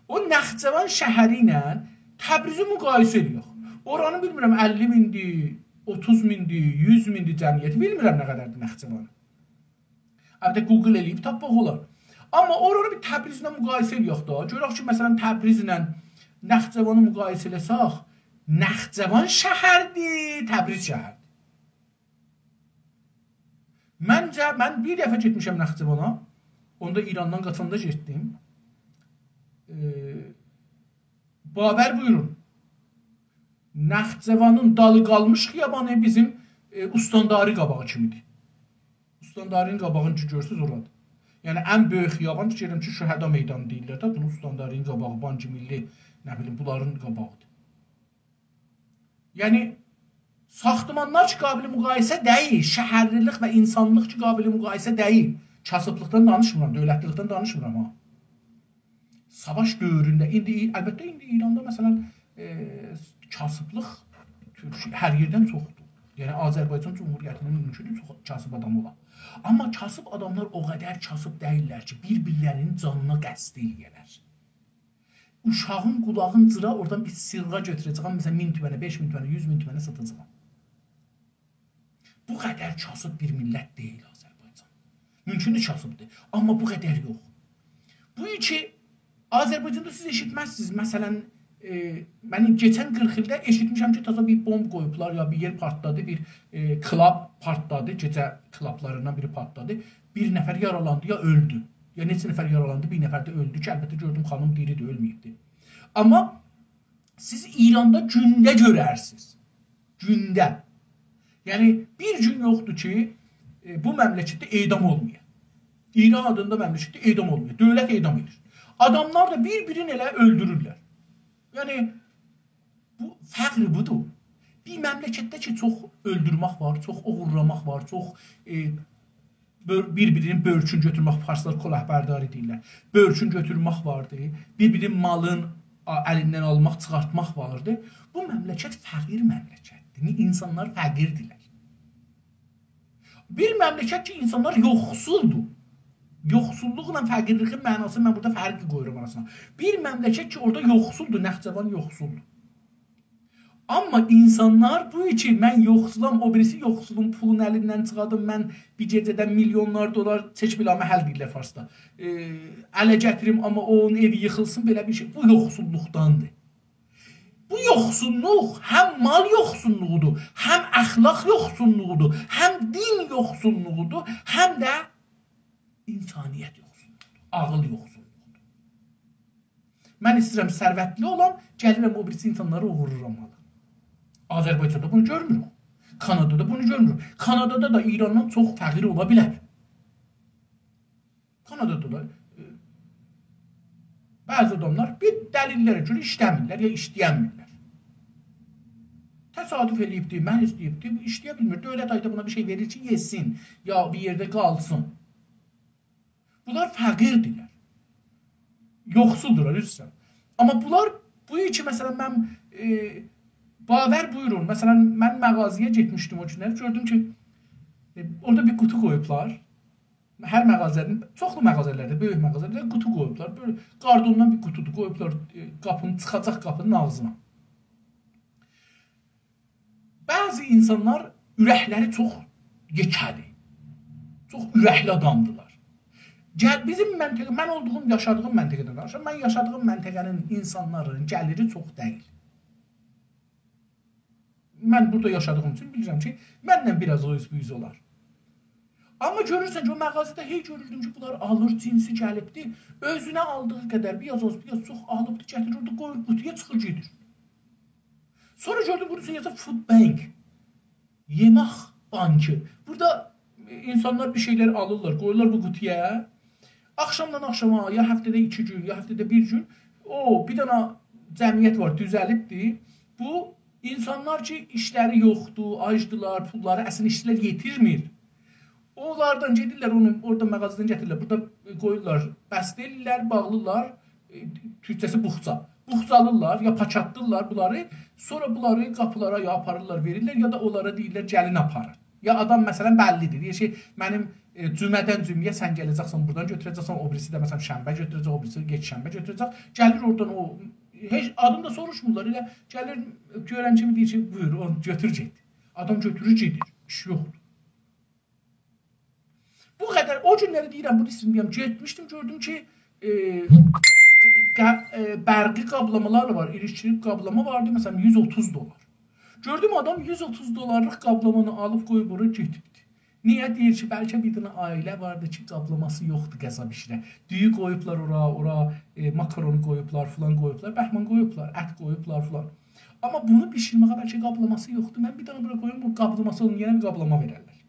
او نخجوان شهری ایله تبریزی مقایسه ائدک. اورانین بیلمیرم، اللی میندیر، اوتوز میندیر، یوز میندیر جمعیتی، بیلمیرم نه قدردیر نخجوانین. البته، گوگل ائله‌ییب تاپماق اولار. آمما اورانی بیر تبریزله مقایسه ائله‌یک دا. گؤرک کی، مثلاً، تبریزله نخجوانی مقایسه ائله‌سک، نخجوان شهردیر، تبریز شهردیر. منجه، من بیر دفعه گئتمیشم نخجوانا. اوندا ایراندان قاچاندا گئتدیم. ائ، باور بویورون. نخجوانین دالی قالمیش خیابانی بیزیم، ائ، استانداری قاباغی کیمیدیر. استانداری‌نین قاباغینی کی گؤرورسونوز، اورادیر. یعنی، ان بؤیوک خیابان، فیکیر ائدیرم کی، شهدا میدانی دئییرلر ده، بونون استانداری‌نین قاباغی، بانک ملی، نه بیلیم، بونلارین قاباغیدیر. یعنی، ساختمانلار کی قابل مقایسه دئییل، شهرلیلیک و اینسانلیق کی قابل مقایسه دئییل. کاسیبلیقدان دانیشمیرام، دؤولتلیلیکدن دانیشمیرام ها. ساواش دؤورونده، ایندی، البته، ایندی ایراندا، مثلاً، ائ، کاسیبلیق تورکیه، هر یئردن چوخدور. یعنی، آذربایجان جمهوریتینده مومکوندور چوخ کاسیب آدام اولا. آمما کاسیب آداملار او قدر کاسیب دئییللر کی، بیر-بیرلری‌نین جانینا قصد ائله‌یه‌لر. اوشاغین قولاغین جیرا، اورادان بیر سیغا گؤتوره‌جه‌یم، مثلاً، مین تومنه، بئش مین تومنه، یوز مین تومنه ساتاجاغام. بو قدر کاسیب بیر میللت دئییل آذربایجان. مومکوندور کاسیبدیر، آمما بو قدر یوخ. بو کی، آذربایجاندا سیز ائشیتمزسینیز. مثلاً، ائ، من کئچن قیرخ ایلده ائشیتمیشم کی، تازا بیر بومب قویوبلار، یا بیر یئر پارتلادی، بیر، ائ، کلاب پارتلادی، گئجه کلابلاریندان بیری پارتلادی. بیر نفر یارالاندی، یا اؤلدو. یا نئچه نفر یارالاندی، بیر نفر ده اؤلدو کی، البته گؤردوم، خانیم دیریدیر، اؤلمه‌ییبدی. آمما سیز ایراندا گونده گؤررسینیز. گونده. یعنی، بیر گون یوخدور کی، ائ، بو مملکتده اعدام اولمایا. ایران آدیندا مملکتده اعدام اولمایا. دؤولت اعدام ائدیر. آداملار دا بیر-بیرینی ائله اؤلدورورلر. یعنی، بو، فقر بودور. بیر مملکتده کی، چوخ اؤلدورمک وار، چوخ اوغورلاماق وار، چوخ، ائ، بؤر-، بیر-بیرینین بؤرکون گؤتورمک، فارسلار کلاهبرداری دئییرلر. بؤرکون گؤتورمک واردی، بیر-بیرینین مالین آ-، الیندن آلماق، چیخارتماق واردی. بو مملکت فقیر مملکتدیر. نی-، اینسانلار فقیردیرلر. بیر مملکت کی، اینسانلار یوخسولدور. یوخسوللوقلا فقیرلیگین معناسینی من بورادا فرق قویورام آراسینا. بیر مملکت کی، اورادا یوخسولدور، نخجوان یوخسولدور. آمما اینسانلار بو کی، من یوخسولام، او بیریسی یوخسولون پولونو الیندن چیخاردیم، من بیر گئجه‌ده میلیونلار دلار چک بلامحل دئییرلر فارسدا. ائ، اله گتیریم، آمما اونون ائوی ییخیلسین، بئله بیر شئی. بو یوخسوللوقداندیر. بو یوخسوللوق هم مال یوخسوللوغودور، هم اخلاق یوخسوللوغودور، هم دین یوخسوللوغودور، هم ده اینسانیت یوخسوللوغودور، عاغیل یوخسوللوغودور. من ایسته‌ییرم ثروتلی اولام، گلیرم او بیریسی اینسانلاری اوغورلورام مالا. آذربایجاندا بونو گؤرموروک. کانادادا بونو گؤرموروک. کانادادا دا ایراندان چوخ فقیر اولا بیلر. کانادادا دا، ائ، بعضی آداملار بیر دلیل‌لره گؤره ایشله‌میرلر یا ایشله‌یه‌میرلر. تصادف ائله‌ییبدی، مریض دئییبدی، ایشله‌یه بیلمیر. دؤولت آیدا بونا بیر شئی وئریر کی، یئسین، یا بیر یئرده قالسین. بونلار فقیردیرلر. یوخسولدورلار، عذر ایسته‌ییرم. آمما بونلار، بو کی، مثلاً، من، ائ، باور بویورون، مثلاً، من مغازه‌یه گئتمیشدیم او گونلری، گؤردوم کی، ائ، اورادا بیر قوطو قویوبلار. هر مغازه‌نین، چوخلو مغازه‌لرده، بؤیوک مغازه‌لرده قوطو قویوبلار. بئله کاردوندان بیر قوطودور، قویوبلار، ائ، قاپینین، چیخاجاق قاپینین آغزینا. بعضی اینسانلار اورکلری چوخ یئکه‌دیر. چوخ اورکلی آدامدیلار. گل، بیزیم منطقه، من اولدوغوم، یاشادیغیم منطقه‌دن دانیشیرام. من یاشادیغیم منطقه‌نین اینسانلارینین گلیری چوخ دئییل. من بورادا یاشادیغیم اوچون بیلیرم کی، منله بیر آز او اوز بو اوز اولار. آمما گؤرورسن کی، او مغازه‌ده هئی گؤروردوم کی، بونلار آلیر، جنسی گلیبدی. اؤزونه آلدیغی قدر، بیر آز آز، بیر آز چوخ آلیبدی، گتیریر، اورادا قویور قوطویا، چیخیر گئدیر. سونرا گؤردوم، بونون اوستونه یازیب food bank. یئمک بانکی. بورادا اینسانلار بیر شئیلر آلیرلار، قویورلار بو قوطویا. آخشامدان آخشاما، یا هفته‌ده ایکی گون، یا هفته‌ده بیر گون، او، بیر دنه جمعیت وار، دوزلیبدیر. بو، اینسانلار کی، ایشلری یوخدور، آجدیلار، پوللاری، اصلینده ایشلر یئتیرمیر. اونلاردان گئدیرلر، اونو اورادا مغازه‌دن گتیریرلر، بورادا قویورلار، بسته ائله‌ییرلر، باغلیرلار، ائ، تورکجه‌سی بوخچا. بوخچالیرلار، یا پاکاتلیرلار بونلاری، سونرا بونلاری قاپیلارا یا آپاریرلار، وئریرلر، یا دا اونلارا دئییرلر، «گلین آپارین.» یا آدام، مثلا، بللیدیر. دئییر کی، منیم، ائ، جمعه‌دن جمعه‌یه سن گله‌جکسن، بورادان گؤتوره‌جکسن، او بیریسی ده، مثلا، شنبه گؤتوره‌جک، او بیریسی یکشنبه گؤتوره‌جک. گلیر اورادان او، هئچ آدینی دا سوروشمورلار. ائله گلیر، گؤرن کیمی دئییر کی، «بویور، اونو گؤتور گئت.» آدام گؤتورور، گئدیر. ایش یوخدور. بو قدر، او گونلری دئییرم، بو لیستینی دئییرم، گئتمیشدیم، گؤردوم کی، ائ، ق-، ائ، برقی قابلامالار وار، ائلکتریک قابلاما واردی، مثلا، یوز اوتوز دلار. گؤردوم آدام یوز اوتوز دلارلیق قابلامانی آلیب قویوب اورا گئدیبدی. نییه؟ دئییر کی، بلکه بیر دنه عائله واردی کی، قابلاماسی یوخدور غذا بیشیره. دویو قویوبلار اورا، اورا، ائ، ماکارونی قویوبلار، فلان قویوبلار، بهمان قویوبلار، ات قویوبلار فلان. آمما بونو بیشیرمه‌یه بلکه قابلاماسی یوخدور. من بیر دنه بورا قویوم، بو قابلاماسی اولمایانا بیر قابلاما وئررلر.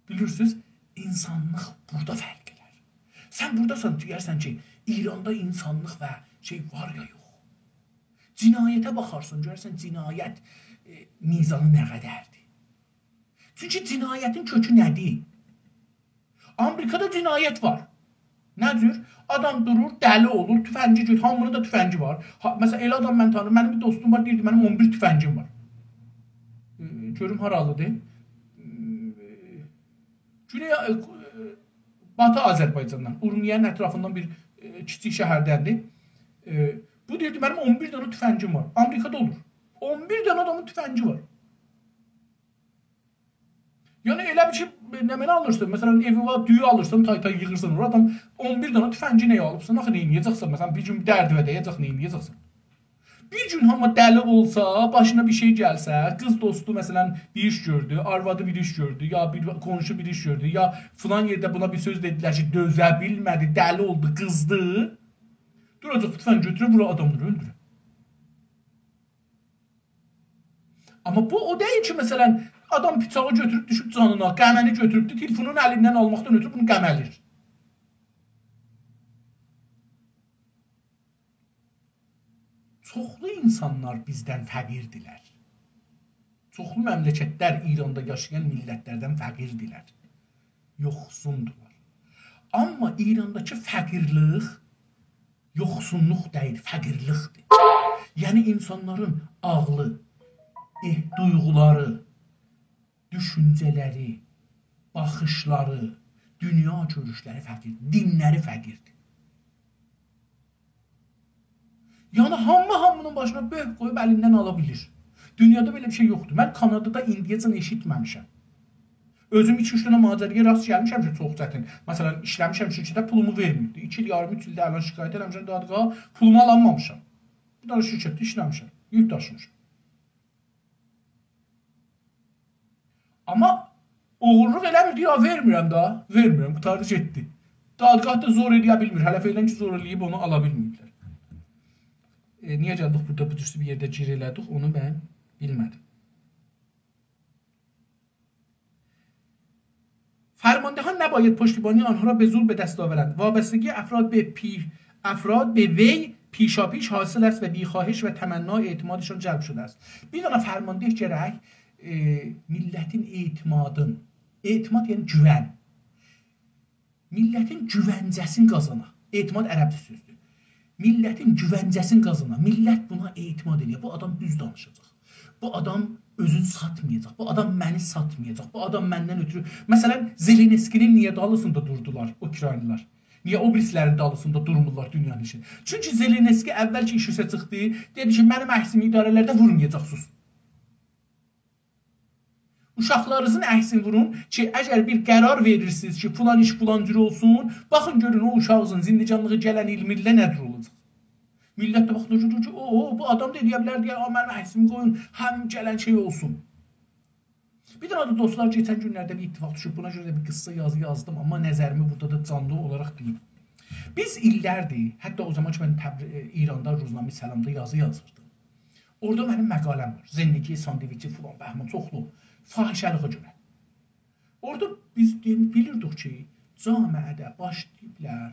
بیلیرسینیز، اینسانلیق بورادا فرق ائلر. سن بوراداسان، دئیرسن کی، ایراندا اینسانلیق و شئی وار یا یوخ. جنایته باخارسان، گؤررسن جنایت، ائ، میزانی نه قدردیر. چونکی جنایتین کؤکو نه‌دیر؟ آمریکادا جنایت وار. نه جور؟ آدام دورور، دلی اولور، تفنگی گؤتورور، هامینین دا تفنگی وار. ها، مثلا، ائله آدام من تانیییرام، منیم بیر دوستوم وار، دئییردی، «منیم اون بیر تفنگیم وار.» ائ، گؤروم هارالیدیر؟ ائ، گونئی، ائ، باتی آذربایجاندان، اورمیه‌نین اطرافیندان بیر، ائ، کیچیک شهردندیر. ائ، بو دئییردی، «منیم اون بیر دنه تفنگیم وار.» آمریکادا اولور. اون بیر دنه آدامین تفنگی وار. یعنی، ائله بیل کی، نمنه آلیرسان، مثلا، ائوی وار، دویو آلیرسان، تای-تای ییغیرسان اورا، آدام اون بیر دنه تفنگی نییه آلیبسان؟ آخی نئینیه‌جکسن؟ مثلا، بیر گون دردیوه دَیه‌جک، نئینیه‌جکسن؟ بیر گون هامی دلی اولسا، باشینا بیر شئی گلسه، قیز دوستو، مثلا، بیر ایش گؤردو، آروادی بیر ایش گؤردو، یا بیر قونشو بیر ایش گؤردو، یا فلان یئرده بونا بیر سؤز دئدیلر کی، دؤزه بیلمه‌دی، دلی اولدو، قیزدی. دوراجاق بو تفنگی گؤتوره، وورا آداملاری اؤلدوره. آمما بو او دئییل کی، مثلا، آدام بیچاغی گؤتوروب دوشوب جانینا، قمه‌نی گؤتوروبدو، تلفونون الیندن آلماقدان اؤترو بونو قمه‌لیر. چوخلو اینسانلار بیزدن فقیردیلر. چوخلو مملکتلر ایراندا یاشایان میللتلردن فقیردیلر. یوخسوندولار. آمما ایرانداکی فقیرلیک یوخسونلوق دئییل، فقیرلیکدیر. یعنی اینسانلارین عاغلی، ائه، دویغولاری، دوشونجه‌لری، باخیشلاری، دونیا گؤروشلری فقیر، دینلری فقیردیر. یعنی هامی هامینین باشینا بؤرک قویوب الیندن آلا بیلیر. دونیادا بئله بیر شئی یوخدور. من کانادادا ایندیه‌جن ائشیتمه‌میشم. اؤزوم ایکی-اوچ دنه ماجرایا راست گلمیشم کی، چوخ چتین. مثلا، ایشله‌میشم شرکتده، پولومو وئرمه‌ییبدی. ایکی ایل یاریم، اوچ ایلدیر الان شکایت ائله‌میشم دادگاها، پولومو آلانمامیشام. بیر دنه شرکتده ایشله‌میشم، یوک داشیمیشام. آمما اوغورلوق ائله‌میر، دئییر، «آ، وئرمیرم ده، وئرمیرم، قوتاردی گئتدی.» دادگاهدا زور ائله‌یه بیلمیر. هله فعلا کی، زور ائله‌ییب اونو آلا بیلمه‌ییبلر. ائ، نییه گلدیک بورادا بو جور بیر یئرده گیر ائله‌دیک، اونو من بیلمه‌دیم. فرماندهان نباید پشتیبانی آنها را به زور به دست آورند. وابستگی افراد به پی-، افراد به وی پیشاپیش حاصل است و بی‌خواهش و تمنا اعتمادشان جلب شده است. بیر دنه فرمانده گرک، ائ، میللتین اعتمادین، اعتماد یعنی گوون، میللتین گوونجه‌سینی قازانا. اعتماد عربجه سؤزدور. میللتین گوونجه‌سینی قازانا. میللت بونا اعتماد ائله‌یه. بو آدام دوز دانیشاجاق. بو آدام اؤزونو ساتمایاجاق. بو آدام منی ساتمایاجاق. بو آدام مندن اؤترو، مثلا، زلنسکی‌نین نییه دالیسیندا دوردولار اوکراینلیلار؟ نییه او بیریسی‌لرین دالیسیندا دورمورلار دونیانین ایشی؟ چونکی زلنسکی اول کی ایش اوزه چیخدی، دئدی کی، منیم عکسیمی اداره‌لرده وورمایاجاقسینیز. اوشاقلارینیزین عکسینی وورون کی، اگر بیر قرار وئریرسینیز کی، فلان ایش فلان جور اولسون، باخین گؤرون او اوشاغینیزین زندگانلیغی گلن ایل میلله نه جور اولاجاق. میللت ده باخیر، گؤرور کی، او، او، بو آدام دا ائلیه بیلر دئیه، «آ، منیم عکسیمی قویون، هم گلن شئی اولسون.» بیر دنه ده دوستلار، کئچن گونلرده بیر اتفاق دوشوب، بونا گؤره ده بیر قیسا یازی یازدیم، آمما نظریمی بورادا دا جانلی اولاراق دئییم. بیز ایللردیر، حتی او زامان کی، من تبر-، ائ، ایراندا روزنامه سلامدا یازی یازیردیم. اورادا منیم مقاله‌م وار. زندگی ساندویچی فلان، بهمان، چوخلو. فاحشه‌لیگه گؤره. اورادا بیز دئ-، بیلیردیک کی، جامعه‌ده باشلاییبلار،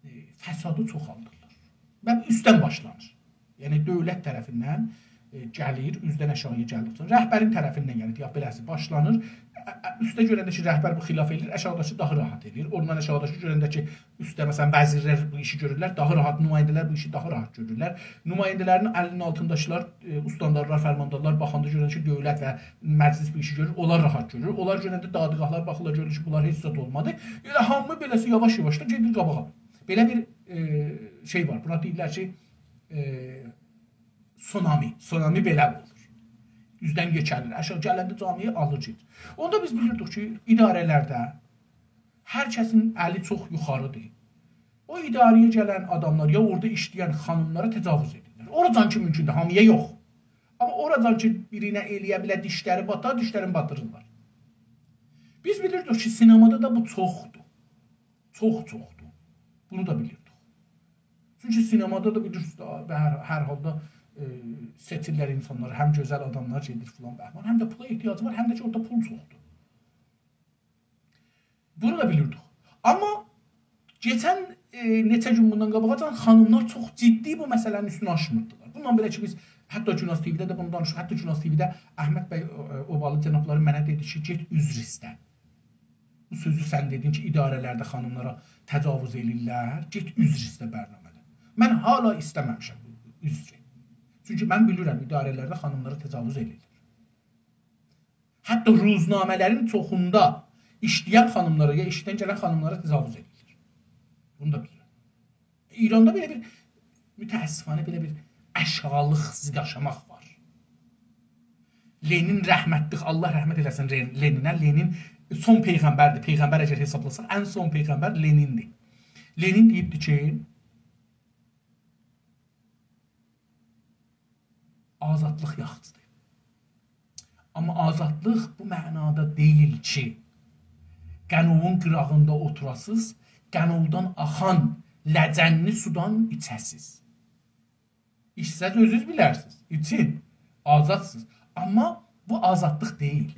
ائ، فسادی چوخالدیرلار. و اوستدن باشلانیر. یعنی دؤولت طرفیندن، ائ، گلیر، اوزدن آشاغییا گلدیکجه. رهبرین طرفیندن، یعنی دئیک بئله‌سی، باشلانیر. ا-، ا-، اوسته گؤرنده کی، رهبر بو خلاف ائله‌ییر، آشاغیداکی داها راحت ائله‌ییر. اوندان آشاغیداکی گؤرنده کی، اوسته، مثلا، وزیرلر بو ایشی گؤرورلر، داها راحت، نماینده‌لر بو ایشی داها راحت گؤرورلر. نماینده‌لرین الینین آلتینداکیلار، ائ، استاندارلار، فرماندارلار باخاندا گؤرنده کی، دؤولت و مجلس بو ایشی گؤرور، اونلار راحت گؤرور. اونلار گؤرنده دادگاهلار باخیرلار، گؤرور کی، بونلار هئچ زاد اولمادی. ائله هامی بئله‌سی یاواش-یاواش دا گئدیر قاباغا. بئله بیر، ائ، شئی وار، بونا دئییرلر کی، ائ، سونامی. سونامی بئله اولور. اوزدن یئکه‌لیر، آشاغی گلنده جامعه‌یه آلیر گئدیر. اوندا بیز بیلیردیک کی، اداره‌لرده هر کسین الی چوخ یوخاریدیر. او اداره‌یه گلن آداملار یا اورادا ایشله‌ین خانیملارا تجاوز ائدیرلر. اوراجان کی مومکوندور، هامییا یوخ. آمما اوراجان کی بیرینه ائلیه بیله دیشلری باتا، دیشلرینی باتیریرلار. بیز بیلیردیک کی، سینمادا دا بو چوخدور. چوخ چوخدور. بونو دا بیلیردیک. چونکی سینمادا دا بیلیرسینیز، به هر، هر حالدا، ائ، سئچیرلر اینسانلاری، هم گؤزل آداملار گئدیر فلان بهمان، هم ده پولا احتیاجی وار، هم ده کی اورادا پول چوخدور. بونو دا بیلیردیک. آمما کئچن، ائ، نئچه گون بوندان قاباغاجان خانیملار چوخ جدی بو مسئله‌نین اوستونو آچمیردیلار. بوندان بئله کی، بیز حتی گوناز تی‌وی‌ده ده بونو دانیشدیق. حتی گوناز تی‌وی‌ده احمد بی، ائ، اوبالی جنابلاری منه دئدی کی، گئت عذر ایسته. بو سؤزو سن دئدین کی، اداره‌لرده خانیملارا تجاوز ائله‌ییرلر، گئت عذر ایسته برنامه‌ده. من حالا ایسته‌مه‌میشم عذری. چونکی من بیلیرم، اداره‌لرده خانیملارا تجاوز ائله‌ییرلر. حتی روزنامه‌لرین چوخوندا ایشله‌ین خانیملارا، یا ایشدن گلن خانیملارا تجاوز ائدیلیر. بونو دا بیلیرم. ایراندا بئله بیر، متأسفانه بئله بیر آشاغیلیق، ضد آشاماق وار. لنین رحمتلیک، الله رحمت ائله‌سین رن-، لنینه. لنین سون پیغمبردیر. پیغمبر اگر حسابلاساق، ان سون پیغمبر لنیندیر. لنین دئییبدی کی، آزادلیق یاخشیدیر. آمما آزادلیق بو معنادا دئییل کی، قنووون قیراغیندا اوتوراسینیز، قنوودان آخان لجنلی سودان ایچه‌سیز. ایچسز اؤزونوز بیلرسینیز، ایچین، آزادسینیز. آمما بو آزادلیق دئییل.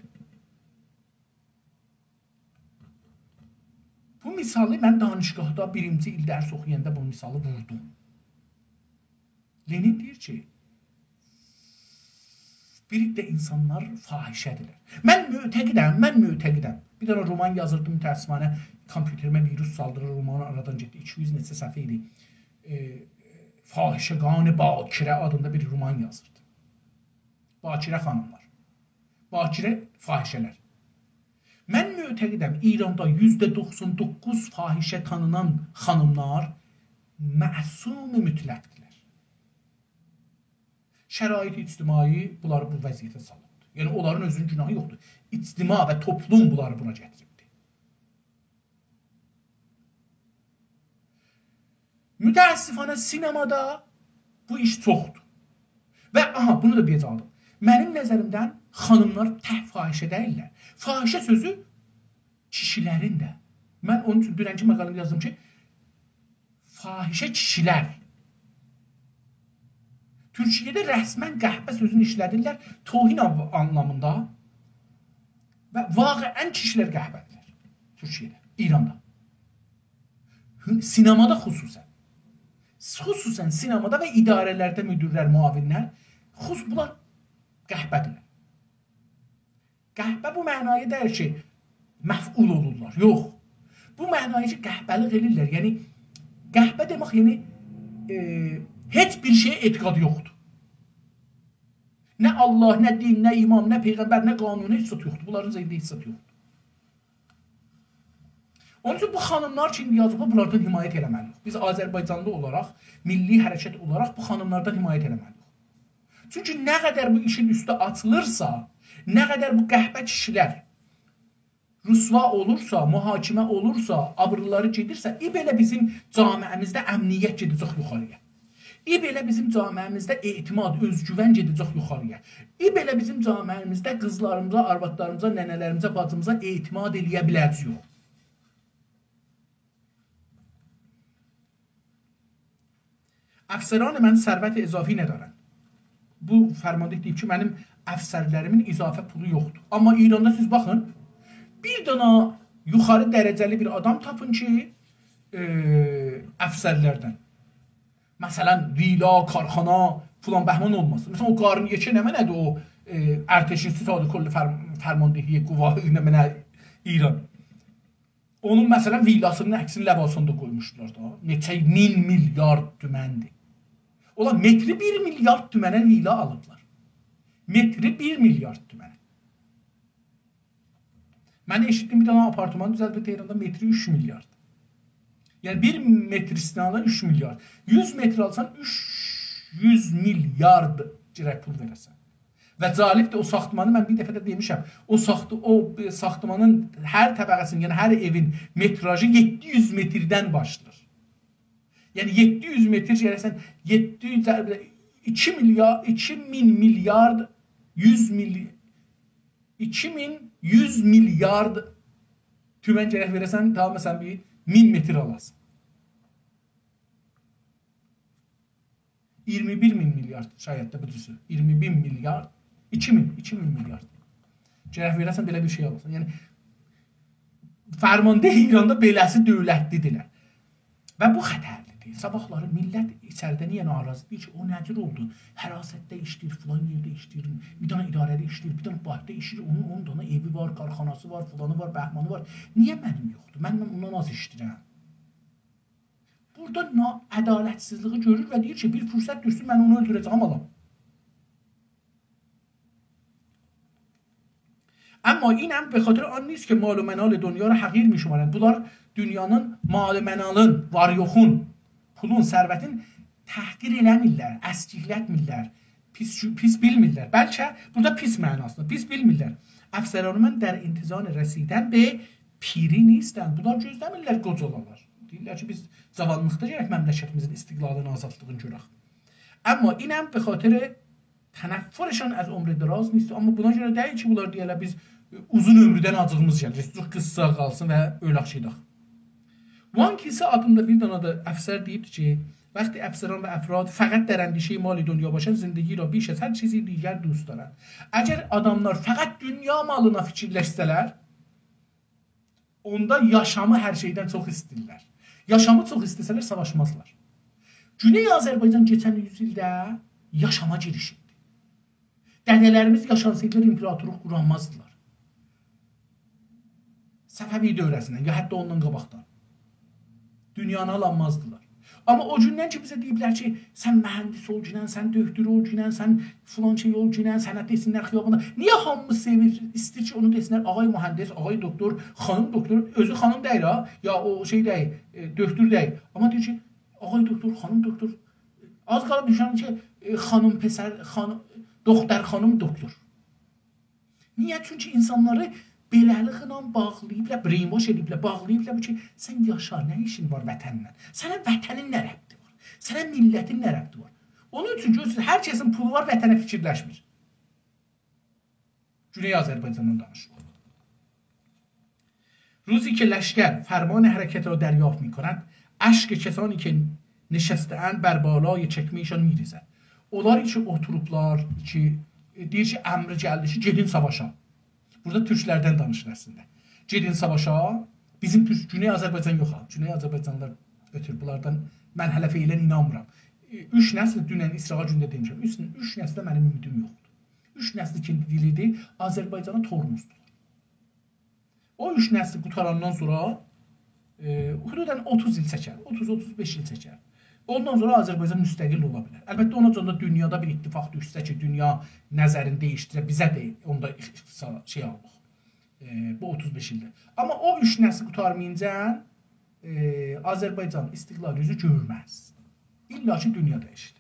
بو مثالی من دانشگاهدا بیرینجی ایل درس اوخویاندا بو مثالی ووردوم. لنین دئییر کی، بیر عده اینسانلار فاحشه‌دیرلر. من معتقدم، من معتقدم. بیر دنه رومان یازیردیم، متأسفانه کامپیوتریمه ویروس سالدیریر، رومانی آرادان گئتدی. ایکی یوز نئچه صفحه ایدی. ائ، فاحشگان باکره آدیندا بیر رومان یازیردیم. باکره خانیملار. باکره فاحشه‌لر. من معتقدم، ایراندا یوزده دوخسان دوققوز فاحشه تانینان خانیملار معصوم مطلقدیرلر. شرایط اجتماعی بونلاری بو وضعیته سالیبدیر. یعنی، اونلارین اؤزونون گناهی یوخدور. اجتماع و توپلوم بونلاری بونا گتیریبدیر. متأسفانه سینمادا بو ایش چوخدور. و، آها، بونو دا دئیه‌جه‌یم. منیم نظریمدن خانیملار تک فاحشه دئییللر. فاحشه سؤزو کیشی‌لرین ده. من اونون اوچون دوننکی مقاله‌ده یازدیم کی، فاحشه کیشی‌لر. تورکیه‌ده رسما قحبه سؤزونو ایشله‌دیرلر توهین آن-، آنلامیندا و واقعا کیشی‌لر قحبه‌دیرلر. تورکیه‌ده، ایراندا. هو-، سینمادا خصوصا. خصوصا سینمادا و اداره‌لرده مدیرلر، معاونلر، خصوص-، بونلار قحبه‌دیرلر. قحبه بو معنایا دئییل کی، مفعول اولورلار. یوخ. بو معنایا کی، قحبه‌لیک ائله‌ییرلر. یعنی، قحبه دئمک، یعنی، ائ، هئچ بیر شئیه اعتقادی یوخدور. نه الله، نه دین، نه امام، نه پیغمبر، نه قانون، هئچ زاد یوخدور. بونلارین ذهنینده هئچ زاد یوخدور. اونون اوچون بو خانیملار کی ایندی یازیبلار، بونلاردان حمایت ائله‌مه‌لی‌ییک. بیز آذربایجانلی اولاراق، میللی حرکت اولاراق بو خانیملاردان حمایت ائله‌مه‌لی‌ییک. چونکی نه قدر بو ایشین اوستو آچیلیرسا، نه قدر بو قحبه کیشیلر رسوا اولورسا، محاکمه اولورسا، آبریلاری گئدیرسه، ای بئله بیزیم جامعه‌میزده امنیت گئده‌جک یوخاری‌یا. ای بئله بیزیم جامعه‌میزده اعتماد، اؤزگوون گئده‌جک یوخاری‌یا. ای بئله بیزیم جامعه‌میزده قیزلاریمیزا، آروادلاریمیزا، ننه‌لریمیزه، باجیمیزا اعتماد ائله‌یه بیله‌جه‌ییک. افسران من ثروت اضافی ندارند. بو فرمانده دئییب کی، منیم افسرلریمین اضافه پولو یوخدور. آمما ایراندا سیز باخین، بیر دانا یوخاری درجه‌لی بیر آدام تاپین کی، ائ، افسرلردن. مثلا، ویلا، کارخانا، فلان بهمان اولماسین. مثلا، او قارن یئکه نمنه‌دیر او، ائ، ارتشین ستاد کل فر-، فرماندهی قوا نمنه ایران. اونون، مثلا، ویلاسینین عکسینی لباساندا قویموشدولار دا. نئچه مین میلیارد تومندیر. اولا متری بیر میلیارد تومنه ویلا آلیبلار. متری بیر میلیارد تومنه. من ائشیتدیم، بیر دانا آپارتمان دوزلدیب تهراندا، متری اوچ میلیارد. یعنی، بیر متر ایسته‌یه‌نده اوچ میلیارد. یوز متر آلسان، اوچ یوز میلیارد گرک پول وئره‌سن. و جالبدیر، او ساختمانی من بیر دفعه ده دئمیشم. او ساخت-، او، ائ، ساختمانین هر طبقه‌سینین، یعنی هر ائوین متراژی یئددی یوز متردن باشلاییر. یعنی یئددی یوز متر گرکسن، یئددی یوز، ایکی میلیارد، ایکی مین میلیارد، یوز میلی-، ایکی مین یوز میلیارد تومن گرک وئره‌سن، تا مثلا بیر مین متر آلاسان. اییرمی بیر مین میلیارد، شاید ده بو جورسو. اییرمی بیر میلیارد، ایکی مین، ایکی مین میلیارد. گرک وئره‌سن بئله بیر شئی آلاسان. یعنی، فرمانده ایراندا بئله‌سی دؤولتلی‌دیرلر. و بو خطرلی‌دیر. صاباحلاری میللت ایچریده نییه ناراضی‌دیر کی، او نه جور اولدو؟ حراستده ایشله‌ییر، فلان یئرده ایشله‌ییر، بیر دانا اداره‌ده ایشله‌ییر، بیر دانا بانکدا ایشله‌ییر، اونون اون دانا ائوی وار، کارخاناسی وار، فلانی وار، بهمانی وار. نییه منیم یوخدور؟ من اوندان آز ایشله‌ییرم. بورادا نا-، عدالتسیزلیگی گؤرور و دئییر کی، بیر فرصت دوشسون، من اونو اؤلدوره‌جم، آلام. اما این امر به خاطر آن نیست که مال و منال دنیا را حقیر می‌شمارند. بونلار دونیانین مال و منالین، وار یوخون، پولون، ثروتین تحقیر ائله‌میرلر، اسکیکلتمیرلر، پیس، پیس بیلمیرلر. بلکه بورادا پیس معناسیندا، پیس بیلمیرلر. افسران من در انتظار رسیدن به پیری نیستند. بونلار گؤزله‌میرلر قوجالالار. دئییرلر کی، بیز جاوانلیقدا گرک مملکتیمیزین استقلالینی، آزادلیغینی گؤرک. اما این امر به خاطر تنفرشان از عمر دراز نیست. آمما بونا گؤره دئییل کی، بونلار دئیه‌لر، بیز اوزون عؤموردن آجیغیمیز گلیر. ایسته‌ییریک قیسا قالسین و اؤلک گئدک. وان کیسی آدیندا بیر دانا دا افسر دئییبدی کی، وقتی افسران و افراد فقط در اندیشهٔ مال دنیا باشند، زندگی را بیش از هر چیزی دیگر دوست دارند. اگر آداملار فقط دونیا مالینا فیکیرلشسه‌لر، اوندا یاشامی هر شئیدن چوخ ایسته‌ییرلر. یاشامی چوخ ایسته‌سه‌لر، ساواشمازلار. گونئی آذربایجان کئچن یوز ایلده یاشاما گیریشیبدی. دده‌لریمیز یاشاسایدیلار، ایمپراتورلوق قورانمازدیلار. صفوی دؤوره‌سیندن، یا حتی اوندان قاباقدان. دونیانی آلانمازدیلار. آمما او گوندن کی، بیزه دئییبلر کی، سن مهندس اولگینن، سن دؤکتور اولگینن، سن فلان شئی اولگینن، سنه دئسینلر خیاباندا. نییه هامی سئویر، ایسته‌ییر کی، اونو دئسینلر، آقای مهندس، آقای دکتر، خانیم دکتر، اؤزو خانیم دئییل ها، یا او شئی دئییل، ائ، دؤکتور دئییل. آمما دئییر کی، آقای دکتر، خانیم دکتر، آز قالیب دوشونم کی، ائ، خانیم پسر، خانیم، دختر خانیم دکتر. نییه؟ چونکی اینسانلاری بئله‌لیکله باغلاییبلار، brainwash ائدیبلر، باغلاییبلار بو کی، سن یاشا، نه ایشین وار وطنله؟ سنه وطنین نه ربطی وار؟ سنه میللتین نه ربطی وار؟ اونون اوچون گؤرورسونوز، هر کسین پولو وار، وطنه فیکیرلشمیر. گونئی آذربایجاندان دانیشیریق. روزی که لشکر فرمان حرکت را دریافت می‌کند، اشک کسانی که نشسته‌اند بر بالای چکمه‌شان می‌ریزد. اونلار کی اوتوروبلار کی، دئییر کی، امری گلدی کی، گئدین ساواشا. بورادا تورکلردن دانیشیر اصلینده. گئدین ساواشا، بیزیم تورک، گونئی آذربایجان یوخ ها. گونئی آذربایجانلیلار اؤتور، بونلاردان من هله فعلاً اینانمیرام. اوچ نسل، دونن ایسراغا گونده دئمیشم، اوچ، اوچ نسله منیم امیدیم یوخدور. اوچ نسل کی دیریدیر، آذربایجانا ترمزدور. او اوچ نسلی قوتاراندان سونرا، ائ، حدوداً اوتوز ایل چکر، اوتوز، اوتوز بئش ایل چکر. اوندان سونرا آذربایجان مستقل اولا بیلر. البته، اونا گؤره ده دونیادا بیر اتفاق دوشسه کی، دونیا نظرینی دییشدیره، بیزه ده اوندا اختصار شئی آلیق. ائ، بو اوتوز بئش ایلده. آمما او اوچ نسل قوتارمایینجا، ائ، آذربایجان استقلال اوزو گؤرمز. ایللا کی، دونیا دییشدی.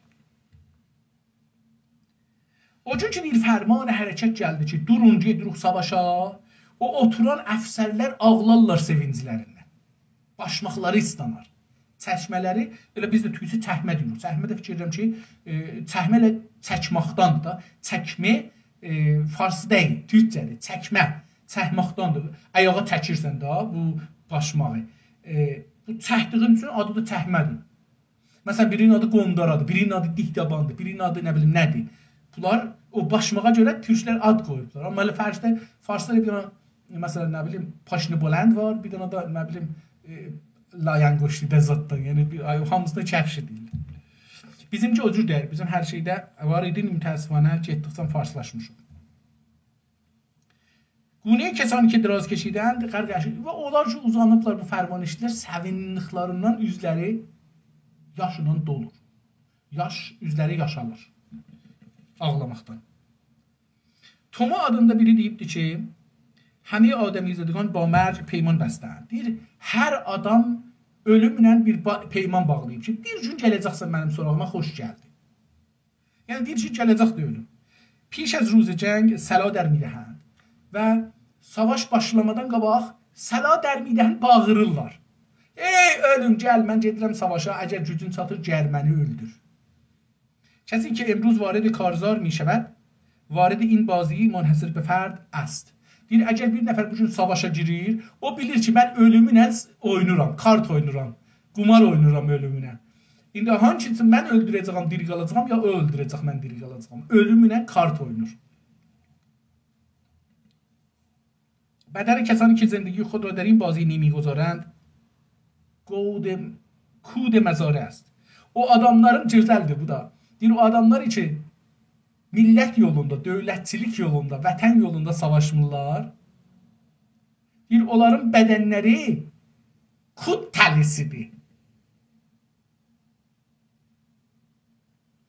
او گون کی، دئییر، فرمان حرکت گلدی کی، دورون، گئدیریک ساواشا، او اوتوران افسرلر آغلارلار سئوینجلریندن. باشماقلاری ایسلانار. چکمه‌لری، ائله بیز ده تورکجه چکمه دئییریک. چکمه ده فیکیر ائدیرم کی، ائ، چکمه ائله چکماقداندیر دا. چکمه، ائ، فارسی دئییل، تورکجه‌دیر. چکمه، چکماقداندیر. آیاغا چکیرسن ده بو باشماغی. ائ، بو چکدیگین اوچون آدی دا چکمه‌دیر. مثلا، بیرینین آدی قوندارادیر، بیرینین آدی دیک‌داباندیر، بیرینین آدی، نه بیلیم، نه‌دیر. بونلار او باشماغا گؤره تورکلر آد قویوبلار. آمما ائله فارسدا، فارسدا بیر دنه، مثلا، نه بیلیم، پاشنه بلند وار، بیر دنه ده، نه بیلیم، ائ، لاین‌گوشتی ده زاددان. یعنی، بیر، آی، هامیسینا کفشی دئییرلر. بیزیمکی او جور دئییل. بیزیم هر شئیده وار ایدی، متأسفانه گئتدیکجه فارسلاشمیشیق. گونه‌ی کسانی که دراز کشیدند، غرق اشک، و اونلار کی، اوزانیبلار بو فرمانی ائشیتدیلر، سئویندیکلریندن اوزلری یاشلا دولور. یاش، اوزلری یاشالیر آغلاماقدان. تومو آدیندا بیری دئییبدی کی، همهٔ آدمیزادگان با مرگ پیمان بستند. دئییر، هر آدام اؤلومله بیر با-، پیمان باغلاییب کی، بیر گون گله‌جکسن منیم سوراغیما، خوش گلدین. یعنی، دئییر کی، گله‌جک ده اؤلوم. پیش از روز جنگ صلا در می‌دهند و ساواش باشلامادان قاباق صلا در می‌دهند، باغیریرلار. «ای اؤلوم، گل، من گئدیرم ساواشا، اگر گوجون چاتیر، گل منی اؤلدور.» کسی که امروز وارد کارزار می‌شود، وارد این بازی منحصر به فرد است. دئییر، اگر بیر نفر بو گون ساواشا گیریر، او بیلیر کی، من اؤلومونن اوینورام، کارت اوینورام، قومار اوینورام اؤلومونن. ایندی هانگیسی، من اؤلدوره‌جه‌یم، دیری قالاجاغام، یا او اؤلدوره‌جک، من دیری قالاجاغام. اؤلومونن کارت اوینور. بدن کسانی که زندگی خود را در این بازی نمی‌گذارند، گود، کود مزارع است. او آداملارین، گؤزلدیر بو دا. دئییر، او آداملار کی، میللت یولوندا، دؤولتچیلیک یولوندا، وطن یولوندا ساواشمیرلار. دئییر، اونلارین بدنلری کود تلی‌سیدیر.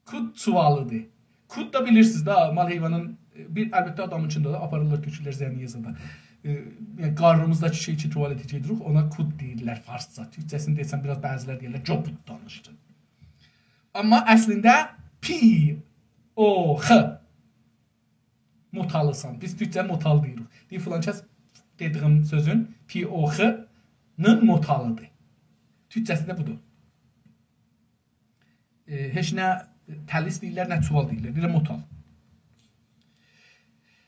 کود چووالیدیر. کود دا بیلیرسینیز ده، مال حیوانین، بیر، البته، آدامین اوچون ده آپاریرلار، تؤکورلر زمی‌یه زادا. ائ، یعنی، قارنیمیزداکی شئی کی، توالته گئدیریک، اونا کود دئییرلر فارسجا. تورکجه‌سینی دئسم، بیر آز بعضی‌لر دئییرلر، جوبود دانیشیر. آمما اصلینده پی او خ. موتالیسان. بیز تورکجه موتال دئییریک. دئییر، فلان کس دئدیگیم سؤزون پی او خ-نین موتالیدیر. تورکجه‌سی ده بودور. ائ، هئچ نه تلیس دئییرلر، نه چووال دئییرلر. دئییرلر موتال.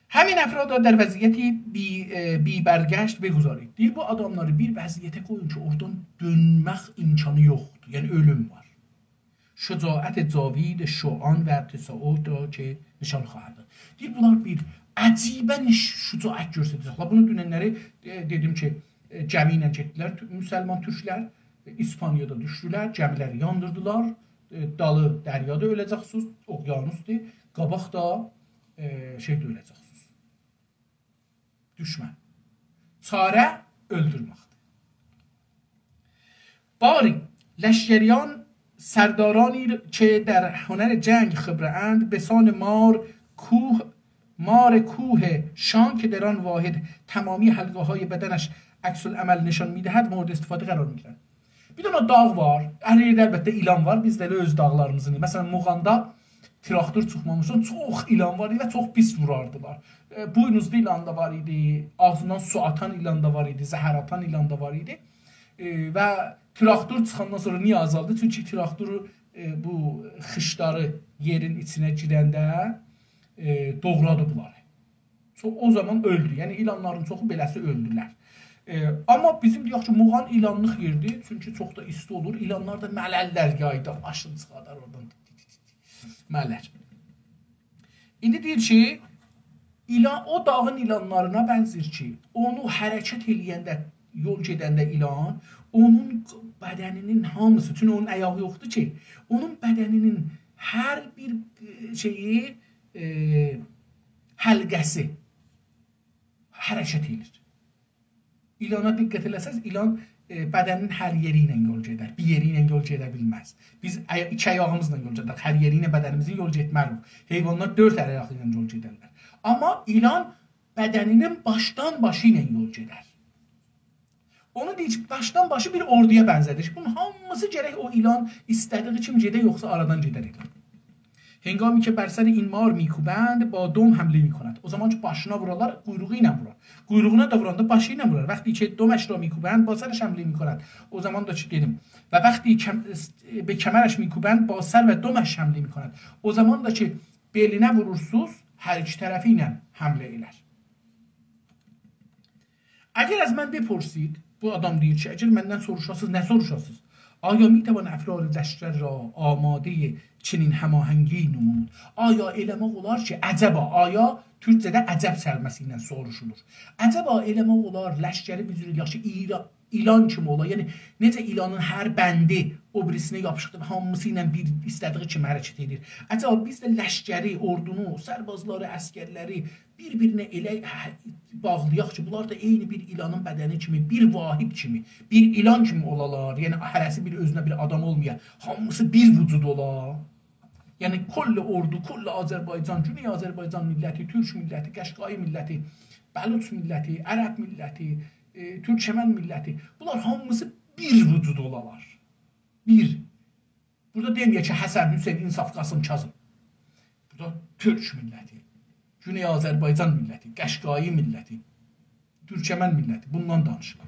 همین افراد را در وضعیتی بی، ائ، بی برگشت بگذارید. دئییر، بو آداملاری بیر وضعیته قویون کی، اورادان دؤنمک امکانی یوخدور. یعنی، اؤلوم وار. شجاعت جاوید شوعان و تصاعد را که نشان خواهد داد. دئییر، بونلار بیر عجیبه نش-، شجاعت گؤستره‌جکلر. بونو دوننلری، ائ، دئدیم کی، ائ، گمی ایله گئتدیلر تو-، مسلمان تورکلر، ائ، ایسپانیادا دوشدولر، گمی‌لری یاندیردیلار، ائ، دالی دریادا اؤله‌جکسینیز، اقیانوسدور، قاباق دا، ائ، شئیده اؤله‌جکسینیز. دوشمن. چاره اؤلدورمکدیر. باری، لشکریان سردارانی که در هنر جنگ خبره‌اند، به سان مار کوه، مار کوه شان که در آن واحد تمامی حلقه‌های بدنش عکس‌العمل نشان می‌دهد، مورد استفاده قرار می‌گیرند. بیر دنه داغ وار. هر یئرده البته ایلان وار. بیز ده ائله اؤز داغلاریمیزین. مثلا، موغاندا تراکتور چیخمامیشدان چوخ ایلان وار ایدی و چوخ پیس ووراردیلار. ائ، بوینوزلو ایلان دا وار ایدی، آغزیندان سو آتان ایلان دا وار ایدی، زهر آتان ایلان دا وار ایدی. ائ، و تراکتور چیخاندان سونرا نییه آزالدی؟ چونکی تراکتور، ائ، بو خیشلاری یئرین ایچینه گیرنده، ائ، دوغرادی بونلاری. چو-، او زامان اؤلدو. یعنی، ایلانلارین چوخو بئله‌سی اؤلدولر. ائ، آمما بیزیم دئیک کی، موغان ایلانلیق یئردیر، چونکی چوخ دا ایستی اولور. ایلانلار دا ملللر یایدا، باشینی چیخاردار اورادان. ملللر. ایندی دئییر کی، ایلان، او داغین ایلانلارینا بنزیر کی، اونو حرکت ائله‌ینده، یول گئدنده ایلان، اونون بدنینین هامیسی، چونکی اونون آیاغی یوخدور کی، اونون بدنینین هر بیر، ائ، شئیی، ائ، حلقه‌سی حرکت ائله‌ییر. ایلانا دقت ائله‌سز، ایلان، ائ، بدنین هر یئری ایله یول گئدر. بیر یئری ایله یول گئده بیلمز. بیز آیا-، ایکی آیاغیمیزلا یول گئدریک. هر یئری ایله بدنیمیزین یول گئتمریک. حیوانلار دؤرد آیاغی ایله یول گئدرلر. آمما ایلان بدنینین باشدان باشی ایله یول گئدر. اونو دئییر کی، باشدان باشی بیر اوردویا بنزه‌دیر. بونون هامیسی گرک او ایلان ایسته‌دیگی کیمی گئده، یوخسا آرادان گئدر. هنگامی که بر سر این مار می‌کوبند، با دم حمله می‌کند. او زامان کی، باشینا وورارلار، قویروغو ایله وورار. قویروغونا دا ووراندا باشی ایله وورار. وقتی که دمش را می‌کوبند، با سرش حمله می‌کند. او زامان دا کی، دئدیم. و وقتی کم-، به کمرش می‌کوبند، با سر و دمش حمله می‌کند. او زامان دا کی، بئلینه وورورسوز، هر ایکی طرفی ایله حمله ائلر. اگر از من بپرسید، بو آدام دئییر کی، اگر مندن سوروشاسینیز، نه سوروشاسینیز؟ آیا می‌توان افراد لشکر را آمادهٔ چنین هماهنگی نمود؟ آیا ائله‌مک اولار کی، عجبا، آیا تورکجه‌ده عجب کلمه‌سی ایله سوروشولور. عجبا ائله‌مک اولار، لشکری بیر جور، یاخشی، ایرا-، ایلان کیمی اولا. یعنی، نئجه ایلانین هر بندی او بیریسینه یاپیشیبدیر، هامیسی ایله بیر ایسته‌دیگی کیمی حرکت ائدیر. عجبا بیز ده لشکری، اوردونو، سربازلاری، عسگرلری بیر-بیرینه ائله، هه، باغلایاق کی، بونلار دا عینی بیر ایلانین بدنی کیمی، بیر واحد کیمی، بیر ایلان کیمی اولالار. یعنی، هره‌سی بیر اؤزونه بیر آدام اولمایا، هامیسی بیر وجود اولا. یعنی، کل اوردو، کل آذربایجان، گونئی آذربایجان میللتی، تورک میللتی، قشقایی میللتی، بلوچ میللتی، عرب میللتی، ائ، تورکمن میللتی، بونلار هامیسی بیر وجود اولالار. بیر. بورادا دئمه‌یک کی، حسن، حسین، انصاف، قاسم، کاظم. بورادا تورک میللتی، گونئی آذربایجان میللتی، قشقایی میللتی، تورکمن میللتی. بوندان دانیشیلیر.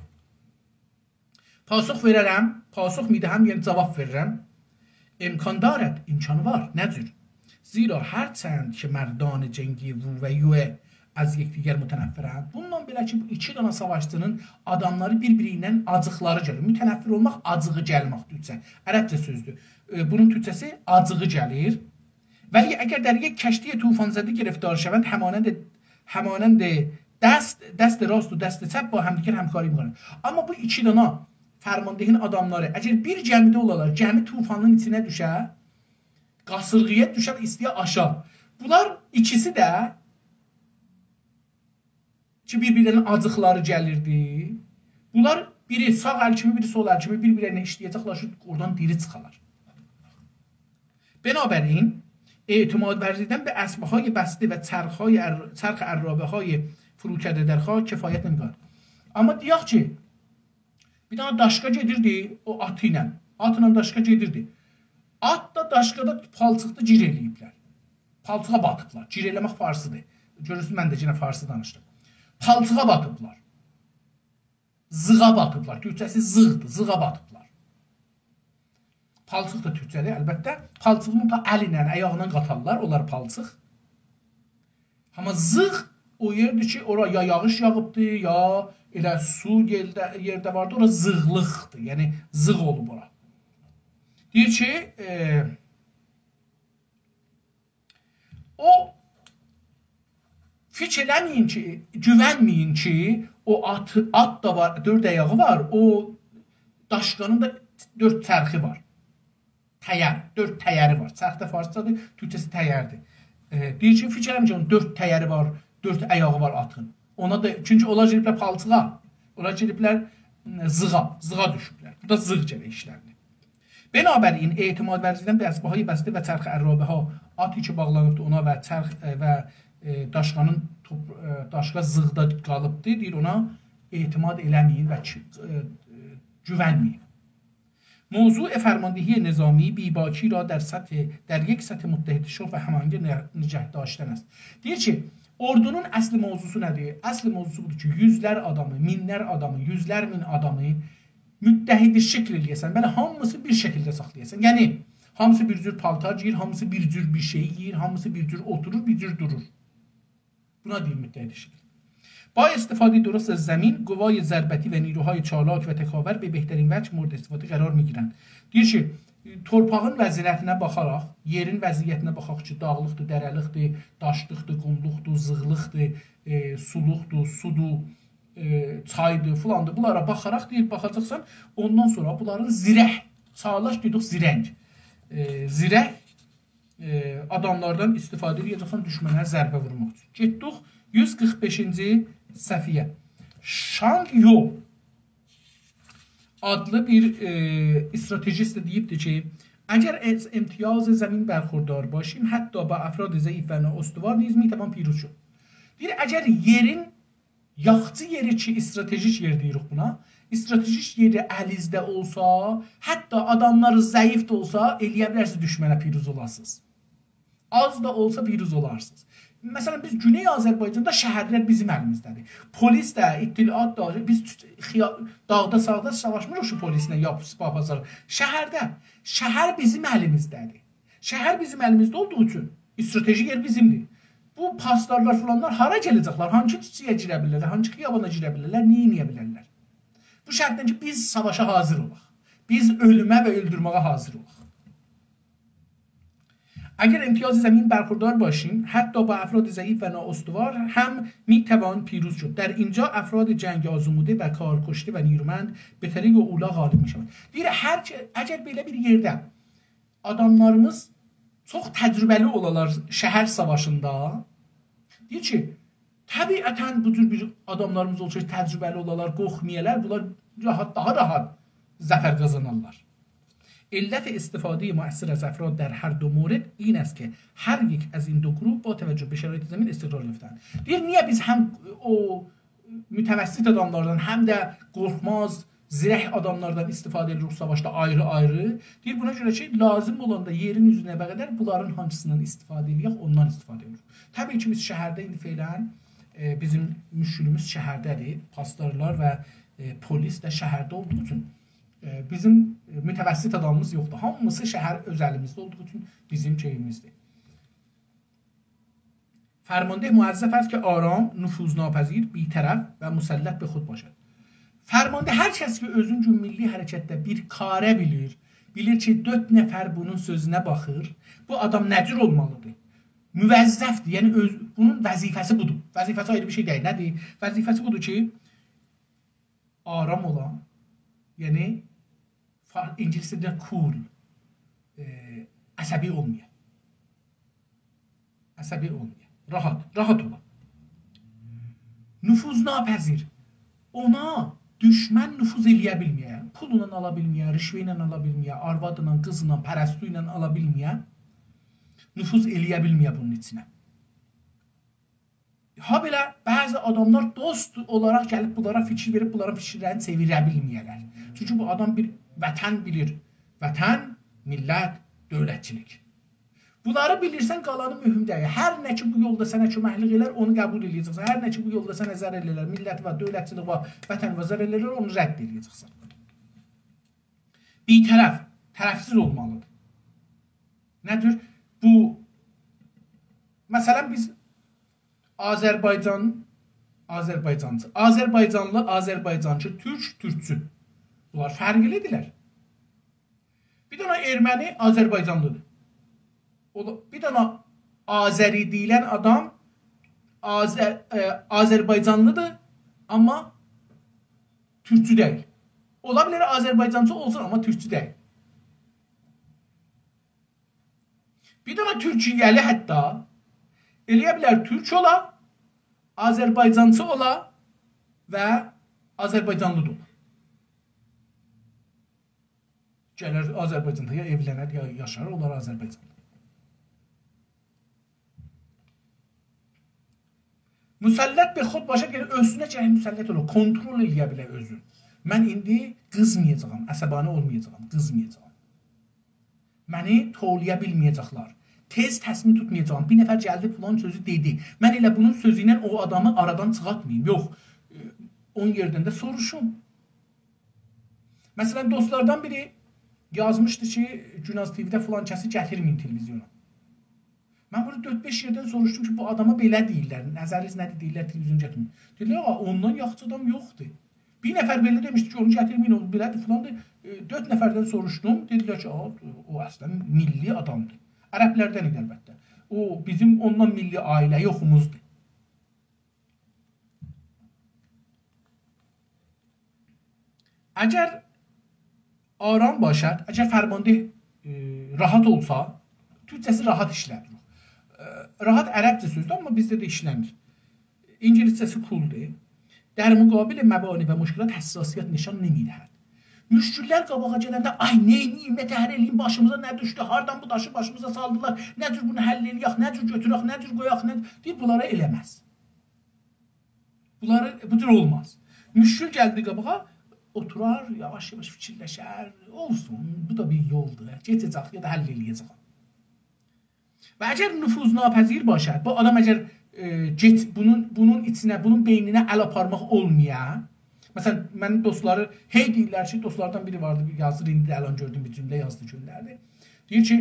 پاسخ وئررم، پاسخ می‌دهم، یعنی جواب وئریرم. امکان دارد، امکانی وار، نه جور؟ زیرا هر چند که مردان جنگی وو و یوه از یکدیگر متنفرند. بوندان بئله کی، بو ایکی دنه ساواشچینین آداملاری بیر-بیری ایله آجیقلاری گلیر. متنفر اولماق، آجیغی گلمک تورکجه. عربجه سؤزدور. ائ، بونون تورکجه‌سی آجیغی گلیر. ولی اگر در یک کشتی طوفان‌زده گرفتار شوند، همانند، همانند دست، دست راست و دست چپ با همدیگر همکاری می‌کنند. آمما بو ایکی دانا فرماندهین آداملاری، اگر بیر گمیده اولالار، گمی طوفانین ایچینه دوشه، قاسیرغایا دوشه، ایسته‌یه آشا. بونلار ایکیسی ده کی، بیر-بیرلرینین آجیقلاری گلیردی. بونلار بیری ساغ ال کیمی، بیری سول ال کیمی بیر-بیرلرینه ایشله‌یه‌جکلر، شو اورادان دیری چیخالار. بنابراین، اعتماد ورزیدن به اسب‌های بسته و چرخ‌های ار-، چرخ عرابه‌های فروکرده در خاک کفایت نمی‌کند. آمما دئیک کی، بیر دنه داشقا گئدیردی او آتی ایله. آتلا داشقا گئدیردی. آت دا، داشقا دا پالچیقدا گیر ائله‌ییبلر. پالچیغا باتیبلار. گیر ائله‌مک فارسیدیر. گؤرورسونوز، من ده یئنه فارسی دانیشدیم. پالچیغا باتیبلار. زیغا باتیبلار. تورکجه‌سی زیغدیر. زیغا باتیبلار. پالچیق دا تورکجه‌دیر، البته. پالچیغی دا ال ایله، آیاغینان قاتارلار، اولار پالچیق. آمما زیغ او یئردیر کی، اورا یا یاغیش یاغیبدی، یا ائله سو یئرده، یئرده واردی، اورا زیغلیقدیر. یعنی، زیغ اولوب اورا. دئییر کی، ائ، او فیکیر ائله‌مه‌یین کی، گوونمه‌یین کی، او آت، آت دا وار، دؤرد آیاغی وار، او داشقانین دا دؤرد چرخی وار. تیر، دؤرد تیری وار. چرخ ده فارسجادیر، تورکجه‌سی تیردیر. ائ، دئییر کی، فیکیر ائله‌مه‌یین کی، اونون دؤرد تیری وار، دؤرد آیاغی وار آتین. اونا دا، چونکی اونلار گیریبلر پالچیغا، اونلار گیریبلر، م، زیغا، زیغا دوشوبلر. بورادا زیغ گرک ایشلندی. بنابراین، اعتماد ورزیدن به اسب‌های بسته و چرخ عرابه‌ها، آتی کی باغلانیبدی اونا و چرخ، ائ، و، ائ، داشقانین توپ-، ائ، داشقا زیغدا قالیبدی، دئییر اونا اعتماد ائله‌مه‌یین و کی-، ائ، ائ، گوونمه‌یین. موضوع فرماندهی نظامی بی‌باکی را در سطح، در یک سطح متحد شو و هماهنگ نه-، نگه داشتن است. دئییر کی، اوردونون اصل موضوعسو نه‌دیر؟ اصل موضوعسو بودور کی، یوزلر آدامی، مینلر آدامی، یوزلر مین آدامی متحد شکل ائله‌یه‌سن. بئله هامیسی بیر شکیلده ساخلایاسان. یعنی، هامیسی بیر جور پالتار گئییر، هامیسی بیر جور بیر شئی یئییر، هامیسی بیر جور اوتورور، بیر جور دورور. بونا دئییر متحد شکل. با استفادهٔ درست از زمین، قوای ضربتی و نیروهای چالاک و تکاور به بهترین وجه مورد استفاده قرار می‌گیرند. دئییر کی، تورپاغین وضعیتینه باخاراق، یئرین وضعیتینه باخاراق کی، داغلیقدیر، دره‌لیکدیر، داشلیقدیر، قوملوقدور، زیغلیقدیر، ائ، سولوقدور، سودور، ائ، چایدیر، فلاندیر. بونلارا باخاراق دئییر، باخاجاقسان، اوندان سونرا بونلارین زیرک، چالاک دئدیک، زیرنگ. ائ، زیرک، ائ، آداملاردان استفاده ائده‌جکسن دوشمنه ضربه وورماق اوچون. گئتدیک یوز قیرخ بئشینجی صفحه‌یه. شانگ یو آدلی بیر، ائ، استراتژیست ده دئییبدیر کی، اگر از امتیاز زمین برخوردار باشیم، حتی با افراد ضعیف و نااستوار نیز می‌توان پیروز شد. دئییر، اگر یئرین، یاخچی یئری کی، استراتژیک یئر دئییریک بونا، استراتژیک یئری الینیزده اولسا، حتی آداملاری ضعیف ده اولسا، ائلیه بیلرسینیز دوشمنه پیروز اولاسینیز. آز دا اولسا پیروز اولارسینیز. مثلا، بیز گونئی آذربایجاندا شهرلر بیزیم الیمیزده‌دیر. پلیس ده، اطلاعات دا، بیز توت-، خیا-، داغدا، ساغدا ساواشمیریق کی، پلیسله، یا سپاه پاسداران. شهرده، شهر بیزیم الیمیزده‌دیر. شهر بیزیم الیمیزده اولدوغو اوچون استراتژی یئر بیزیمدیر. بو پاسدارلار فلانلار هارا گله‌جکلر؟ هانسی کوچه‌یه گیره بیلرلر؟ هانسی خیابانا گیره بیلرلر؟ نه ائده بیلرلر؟ بو شرطله کی، بیز ساواشا حاضر اولاق. بیز اؤلومه و اؤلدورمه‌یه حاضر اولاق. اگر امتیاز زمین برخوردار باشیم، حتی با افراد ضعیف و نااستوار هم می‌توان پیروز شد. در اینجا افراد جنگ آزموده و کارکشته و نیرومند به طریق اولی غالب می‌شوند. دئییر، هر کی-، اگر بئله بیر یئرده آداملاریمیز چوخ تجربه‌لی اولالار شهر ساواشیندا، دئییر کی، طبیعتا بو جور بیر آداملاریمیز اولسا، تجربه‌لی اولالار، قورخمایالار، بونلار راحت، داها راحت ظفر قازانارلار. علت استفادهٔ مؤثر از افراد در هر دو مورد این است که هر یک از این دو گروه با توجه به شرایط زمین استقرار یافتند. دئییر، نییه بیز هم او متوسط آداملاردان، هم ده قورخماز، زیرک آداملاردان استفاده ائدیریک ساواشدا آیری-آیری؟ دئییر، بونا گؤره کی، لازیم اولاندا یئرین اوزونه بقدر بونلارین هانسیندان استفاده ائله‌یک، اوندان استفاده ائدیریک. طبیعی کی، بیز شهرده ایندی فعلا، ائ، بیزیم مشکلیمیز شهرده‌دیر. پاسدارلار و، ائ، پلیس ده شهرده اولدوغو اوچون، ائ، بیزیم، ائ، متوسط آدامیمیز یوخدور. هامیسی شهر اؤز الیمیزده اولدوغو اوچون بیزیم شئییمیزدیر. فرمانده موظف است که آرام، نفوذناپذیر، بی‌طرف و مسلط به خود باشد. فرمانده هر کس کی، اؤزونجو میللی حرکتده بیر کاره بیلیر، بیلیر کی، دؤرد نفر بونون سؤزونه باخیر، بو آدام نه جور اولمالیدیر؟ موظفدیر، یعنی اؤز، بونون وظیفه‌سی بودور. وظیفه‌سی آیری بیر شئی دئییل. نه‌دیر؟ وظیفه‌سی بودور کی، آرام اولا، یعنی فا-، اینگیلیسجه دئییرلر cool، ائ، عصبی اولمایا. عصبی اولمایا. راحت، راحت اولا. نفوذناپذیر. اونا دوشمن نفوذ ائله‌یه بیلمه‌یه. پوللا آلا بیلمه‌یه، رشوه ایله آلا بیلمه‌یه، آروادلا، قیزلا، پرستو ایله آلا بیلمه‌یه. نفوذ ائله‌یه بیلمه‌یه بونون ایچینه. هابئله بعضی آداملار دوست اولاراق گلیب بونلارا فیکیر وئریب، بونلارین فیکیرلرینی چئویره بیلمه‌یه‌لر. چونکی بو آدام بیر وطن بیلیر. وطن، میللت، دؤولتچیلیک. بونلاری بیلیرسن، قالانی مهم دئییل. هر نه کی، بو یولدا سنه کؤمکلیک ائلر، اونو قبول ائله‌یه‌جکسن. هر نه کی، بو یولدا سنه ضرر ائلر، میللتیوه، دؤولتچیلیگه، وطنیوه ضرر ائلر، اونو رد ائله‌یه‌جکسن. بی‌طرف، طرفسیز اولمالیدیر. نه جور؟ بو، مثلا، بیز آذربایجان، آذربایجانچی، آذربایجانلی، آذربایجانچی، تورک، تورکچو. بونلار فرقلی‌دیرلر. بیر دنه ارمنی آذربایجانلی‌دیر. او دا، بیر دنه آذری دئییلن آدام آذر-، ائ، آذربایجانلی‌دیر، آمما تورکچو دئییل. اولا بیلر آذربایجانچی اولسون، آمما تورکچو دئییل. بیر دنه تورکیه‌لی حتی ائله‌یه بیلر تورک اولا، آذربایجانچی اولا و آذربایجانلی دا اولا. گلر آذربایجاندا یا ائولنر، یا یاشار، اولار آذربایجانلی. مسلط به خود باشد، یعنی اؤزونه گرک مسلط اولا، کنترل ائله‌یه بیله اؤزون. من ایندی قیزمایاجاغام، عصبانی اولمایاجاغام، قیزمایاجاغام. منی توولویا بیلمه‌یه‌جکلر. تئز تصمیم توتمایاجاغام. بیر نفر گلدی، فلان سؤزو دئدی. من ائله بونون سؤزو ایله او آدامی آرادان چیخارتماییم. یوخ، ائ، اون یئردن ده سوروشوم. مثلا، دوستلاردان بیری یازمیشدی کی، گوناز تی‌وی‌ده فلان کسی گتیرمه‌یین تلویزیونا. من بونو دؤرد-بئش یئردن سوروشدوم کی، بو آداما بئله دئییرلر، نظرینیز نه‌دیر، دئییرلر تلویزیون گتیرمه‌یین. دئدیلر، «آ، اوندان یاخشی آدام یوخدور.» بیر نفر بئله دئمیشدی کی، «اونو گتیرمه‌یین، او بئله‌دیر، فلاندیر.» ائ، دؤرد نفردن سوروشدوم، دئدیلر کی، «آ، او اصلا میللی آدامدیر.» عربلردن ایدی البته. او، بیزیم اوندان میللی عائله یوخوموزدور. اگر آرام باشد، اگر فرمانده، ائ، راحت اولسا، تورکجه‌سی راحت ایشله‌دیر. ائ، راحت عربجه سؤزدور، آمما بیزده ده ایشله‌میر. اینگیلیسجه‌سی cool-دور. در مقابل موانع و مشکلات حساسیت نشان نمی‌دهد. مشکل‌لر قاباغا گلنده، «آی، نئینیییم، نه‌تهر ائله‌ییم، باشیمیزا نه دوشدو، هاردان بو داشی باشیمیزا سالدیلار، نه جور بونو حل ائله‌یک، نه جور گؤتورک، نه جور قویاق»، نه، دئییر، بونلارا ائله‌مز. بونلاری، بو جور اولماز. مشکل گلدی قاباغا، اوتورار، یاواش-یاواش فیکیرلشر، اولسون، بو دا بیر یولدور، کئچه‌جک یا دا حل ائله‌یه‌جک. و اگر نفوذناپذیر باشد، بو آدام اگر، ائ، گئت-، بونون، بونون ایچینه، بونون بئینینه ال آپارماق اولمایا، مثلا، من دوستلاری، هئی دئییرلر کی، دوستلاردان بیری واردی، بیر یازیر، ایندی ده الان گؤردوم، بیر جمله یازدی، گؤندردی. دئییر کی،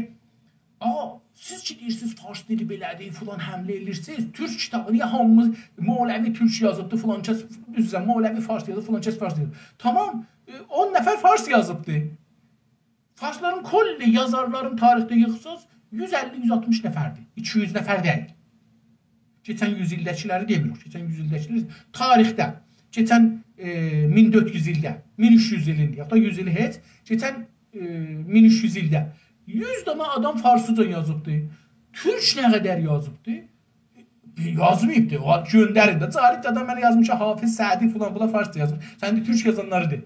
«آ، سیز کی دئییرسینیز فارس دیلی بئله‌دیر، فلان حمله ائله‌ییرسینیز، تورک کیتابی نییه هامیمیز، مولوی تورک یازیبدی، فلان کس، عذر ایسته‌ییرم، مولوی فارس یازیب، فلان کس فارس یازیب.» تامام، ائ، اون نفر فارس یازیبدی. فارسلارین کلّی یازارلارین تاریخده ییغساز یوز اللی، یوز آلتمیش نفردیر. ایکی یوز نفر دئییل. کئچن یوز ایلده‌کیلری دئمیریک. کئچن یوز ایلده‌کیلری تاریخده، کئچن، ائ، مین دؤرد یوز ایلده، مین اوچ یوز ایلین، یاخود دا یوز ایلی هئچ، کئچن، ائ، مین اوچ یوز ایلده یوز دانا آدام فارسیجا یازیبدی. تورک نه قدر یازیبدی؟ یازماییبدی. او گؤندرین ده. جالب ده آدام منه یازمیش کی، حافظ، سعدی، فلان، بونلار فارسجا یازیب. سن ده تورک یازانلاری دئ.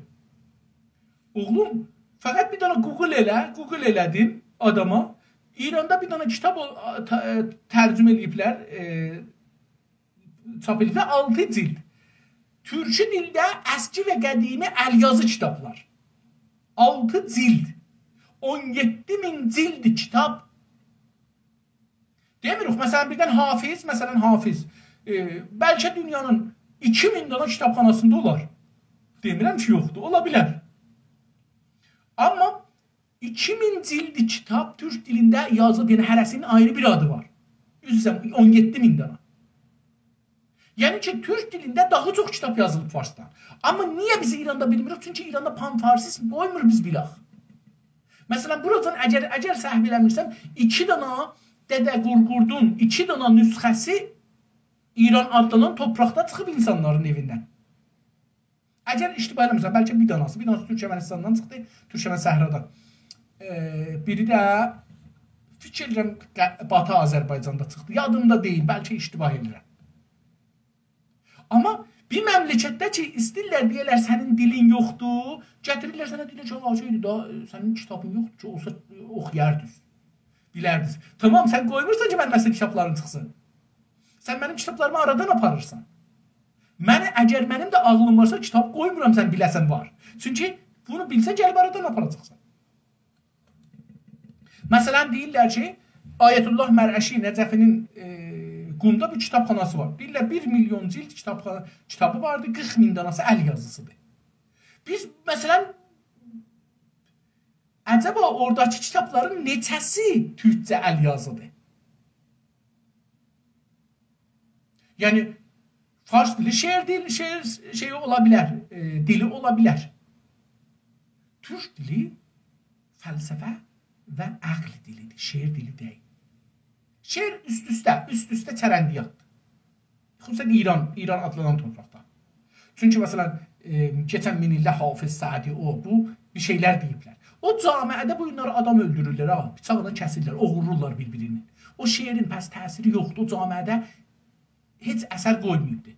اوغلوم، فقط بیر دنه گوگل ائله، گوگل ائله‌دیم آداما. ایراندا بیر دنه کیتاب اول-، ا، ت-، ائ، ترجمه ائله‌ییبلر، ائ، چاپ ائله‌ییبلر، آلتی جیلد. تورکی دیلده اسکی و قدیمی ال‌یازی کیتابلار. آلتی جیلد. اون یئددی مین جیلد کیتاب. دئمیریک، مثلا، بیردن حافظ، مثلا، حافظ، ائ، بلکه دونیانین ایکی مین دانا کیتابخاناسیندا اولار. دئمیرم کی، یوخدور، اولا بیلر. آمما ایکی مین جیلد کیتاب تورک دیلینده یازیلیب، یعنی هره‌سینین آیری بیر آدی وار. عذر ایسته‌ییرم، اون یئددی مین دانا. یعنی کی، تورک دیلینده داها چوخ کیتاب یازیلیب فارسدان. آمما نییه بیز ایراندا بیلمیریک؟ چونکی ایراندا پان‌فارسیزم قویمور بیز بیلک. مثلا، بوراجان، اگر، اگر سهو ائله‌میرسم، ایکی دانا دده قورقوردون، ایکی دانا نسخه‌سی ایران آدلانان تورپاقدا چیخیب اینسانلارین ائویندن. اگر اشتباه ائله‌میرسم، بلکه بیر داناسی، بیر داناسی تورکمنیستاندان چیخدی، تورکمن صحرادان. ائ، بیری ده فیکیر ائدیرم قه-، باتی آذربایجاندا چیخدی. یادیمدا دئییل، بلکه اشتباه ائدیرم. آمما بیر مملکتده کی، ایسته‌ییرلر دئیه‌لر، سنین دیلین یوخدور، گتیریرلر سنه، دئییرلر کی، «آ، شئیدیر دا، سنین کیتابین یوخدور کی، اولسا اوخویاردینیز، بیلردینیز.» تامام، سن قویمورسان کی، منیم مثلا کیتابلاریم چیخسین. سن منیم کیتابلاریمی آرادان آپاریرسان. من، اگر منیم ده عاغلیم وارسا، کیتاب قویمورام سن بیله‌سن وار. چونکی بونو بیلسن، گلیب آرادان آپاراجاقسان. مثلا، دئییرلر کی، آیت‌الله مرعشی نجفی‌نین، ائ، قومدا بیر کیتابخاناسی وار. دئییرلر، بیر میلیون جیلد کیتابخانا-، کیتابی واردی، قیرخ مین داناسی ال یازیسیدیر. بیز، مثلا، عجبا اوراداکی کیتابلارین نئچه‌سی تورکجه ال یازیدیر؟ یعنی، فارس دیلی شعر دیل، شعر شئیی اولا بیلر، ائ، دیلی اولا بیلر. تورک دیلی فلسفه و عقل دیلیدیر، شعر دیلی دئییل. شعر اوست-اوسته، اوست-اوسته چرندیاتدیر. خصوصا ایران، ایران آدلانان تورپاقدا. چونکی، مثلا، ائ، کئچن مین ایلده حافظ، سعدی، او، بو بیر شئیلر دئییبلر. او جامعه‌ده بو گونلری آدام اؤلدورورلر، ها، بیچاقلا کسیرلر، اوغورلورلار بیر-بیرینی. او شعرین پس تأثیری یوخدور، او جامعه‌ده هئچ اثر قویماییبدی.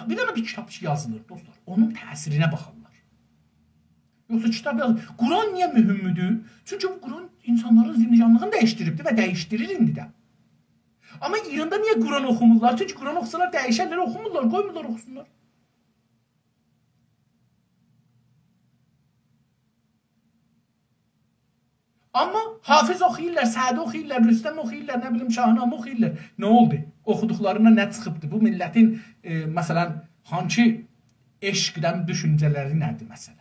بیر دنه بیر کیتاب کی یازیلیر، دوستلار، اونون تأثیرینه باخارلار. یوخسا کیتاب یاز-، قرآن نییه مهمدور؟ چونکی بو قرآن اینسانلارین زندگانلیغینی دییشدیریبدیر و دییشدیریر ایندی ده. آمما ایراندا نییه قرآن اوخومورلار؟ چونکی قرآن اوخوسالار دییشرلر، اوخومورلار، قویمورلار اوخوسونلار. آمما حافظ اوخویورلار، سعدی اوخویورلار، رستم اوخویورلار، نه بیلیم، شاهنامه اوخویورلار. نه اولدو؟ اوخودوقلاریندان نه چیخیبدی؟ بو میللتین، ائ، مثلا، هانسی عشقدن دوشونجه‌لری نه‌دیر، مثلا؟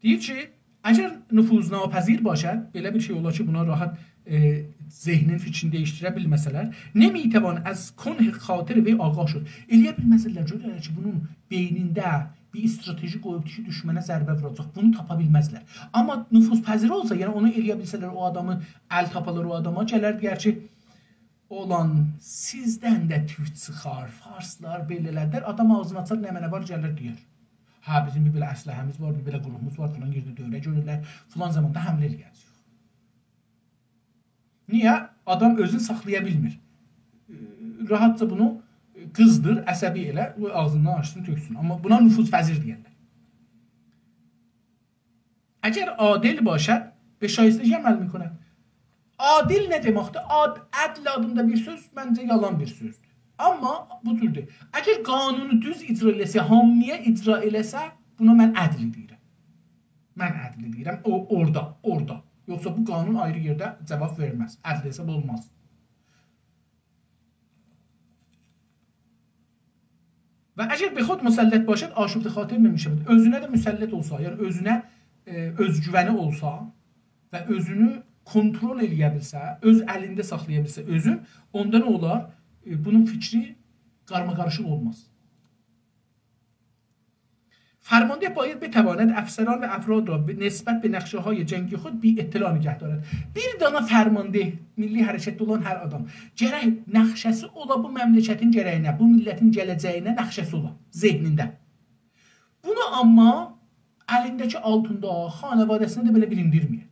دئییر کی، اگر نفوذناپذیر باشد، بئله بیر شئی اولا کی، بونا راحت، ائ، ذهنین فیکرینی دییشدیره بیلمه‌سه‌لر، نمی‌توان از کنه خاطر وی آگاه شد. ائلیه بیلمزلر، گؤرورلر کی، بونون بئینینده بیر استراتژی قویوبدور کی، دوشمنه ضربه ووراجاق. بونو تاپا بیلمزلر. آمما نفوذپذیر اولسا، یعنی اونو ائلیه بیلسه‌لر، او آدامی، ال تاپالار او آداما، گلر دئیر کی، اولان، سیزدن ده تورک چیخار، فارسلار بئله‌لردیر. آدام آغزینی آچار، نمنه وار، گلر دئیر. هه، بیزیم بیر بئله اسلحه‌میز وار، بیر بئله گروپوموز وار، فلان یئرده دوره گؤرورلر، فلان زاماندا حمله ائله‌یه‌جه‌ییک. نییه؟ آدام اؤزونو ساخلایا بیلمیر. ائ، راحتجا بونو، ائ، قیزدیر، عصبی ائله، قوی آغزیندان آچسین، تؤکسون. آمما بونا نفوذپذیر دئیرلر. اگر عادل باشد، به شایستگی عمل می‌کند. عادل نه دئمکدیر؟ عاد-، عدل آدیندا بیر سؤز، منجه، یالان بیر سؤزدور. آمما بو جوردور. اگر قانونو دوز اجرا ائله‌سه، هامییا اجرا ائله‌سه، بونا من عدل دئییرم. من عدل دئییرم. او، اورادا، اورادا. یوخسا بو قانون آیری یئرده جاواب وئرمز. عدل حساب اولماز. و اگر به خود مسلط باشد، آشفته خاطر نمی‌شود. اؤزونه ده مسلط اولسا، یعنی اؤزونه، ائ، اؤزگوونی اولسا و اؤزونو کنترل ائله‌یه بیلسه، اؤز الینده ساخلایا بیلسه اؤزون، اوندا نه اولار؟ ائ، بونون فیکری قارماقاریشیق اولماز. فرمانده باید بتواند افسران و افراد را به نسبت به نقشه‌های جنگی خود بی اطلاع نگه دارد. بیر دانا فرمانده، میللی حرکتده اولان هر آدام گرک نقشه‌سی اولا بو مملکتین گله‌یینه، بو میللتین گله‌جه‌یینه نقشه‌سی اولا ذهنینده. بونو آمما الینده‌کی آلتیندا خانواده‌سینه ده بئله بیلیندیرمه‌یه.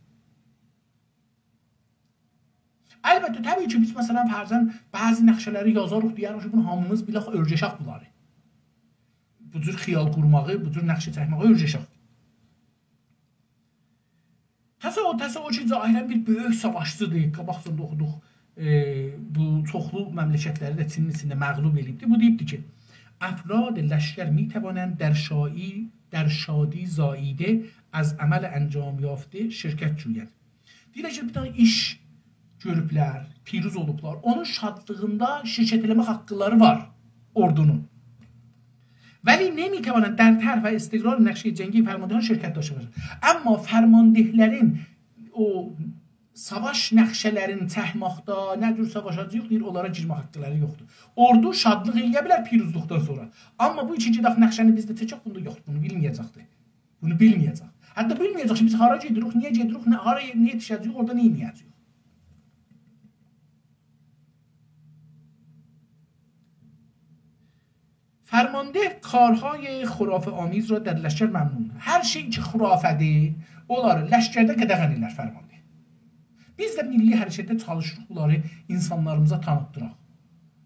البته، طبیعی کی، بیز، مثلا، فرضاً بعضی نقشه‌لری یازاریق، دئیه‌ریک کی، بونو هامیمیز بیلک، اؤرگشک بونلاری. بو جور خیال قورماغی، بو جور نقشه چکمه‌یی اؤرگشک. تساو، تساو کی، ظاهراً بیر بؤیوک ساواشچیدیر. قاباقجادان دا اوخودوق، ائ، بو چوخلو مملکتلری ده چینین ایچینده مغلوب ائله‌ییبدی. بو دئییبدی کی، افراد لشکر می‌توانند در شایی، در شادی زاییده از عمل انجام یافته شرکت جویند. دئییر کی، بیر دنه ایش گؤروبلر، پیروز اولوبلار. اونون شادلیغیندا شرکت ائله‌مک حاقلاری وار اوردونون. ولی نمی‌توانند در طرح و استقرار نقشهٔ جنگی فرماندهان شرکت داشته باشند. آمما فرماندهلرین او ساواش نقشه‌لرینی چکمکده، نه جور ساواشاجاغیق، دئییر، اونلارا گیرمه حاقلاری یوخدور. اوردو شادلیق ائله‌یه بیلر پیروزلوقدان سونرا. آمما بو کی گئدک نقشه‌نی بیز ده چکک، بوندا یوخ، بونو بیلمه‌یه‌جکدیر. بونو بیلمه‌یه‌جک. حتی بیلمه‌یه‌جک کی، بیز هارا گئدیریک، نییه گئدیریک، نه، هارا، نییه یئتیشه‌جه‌ییک، اورادا نه ائده‌جه‌ییک. فرمانده کارهای خرافه‌آمیز را در لشکر ممنوع. هر شئی کی خرافه‌دیر، اونلاری لشکرده قدغن ائلر فرمانده. بیز ده میللی حرکتده چالیشیریق بونلاری اینسانلاریمیزا تانیتدیراق.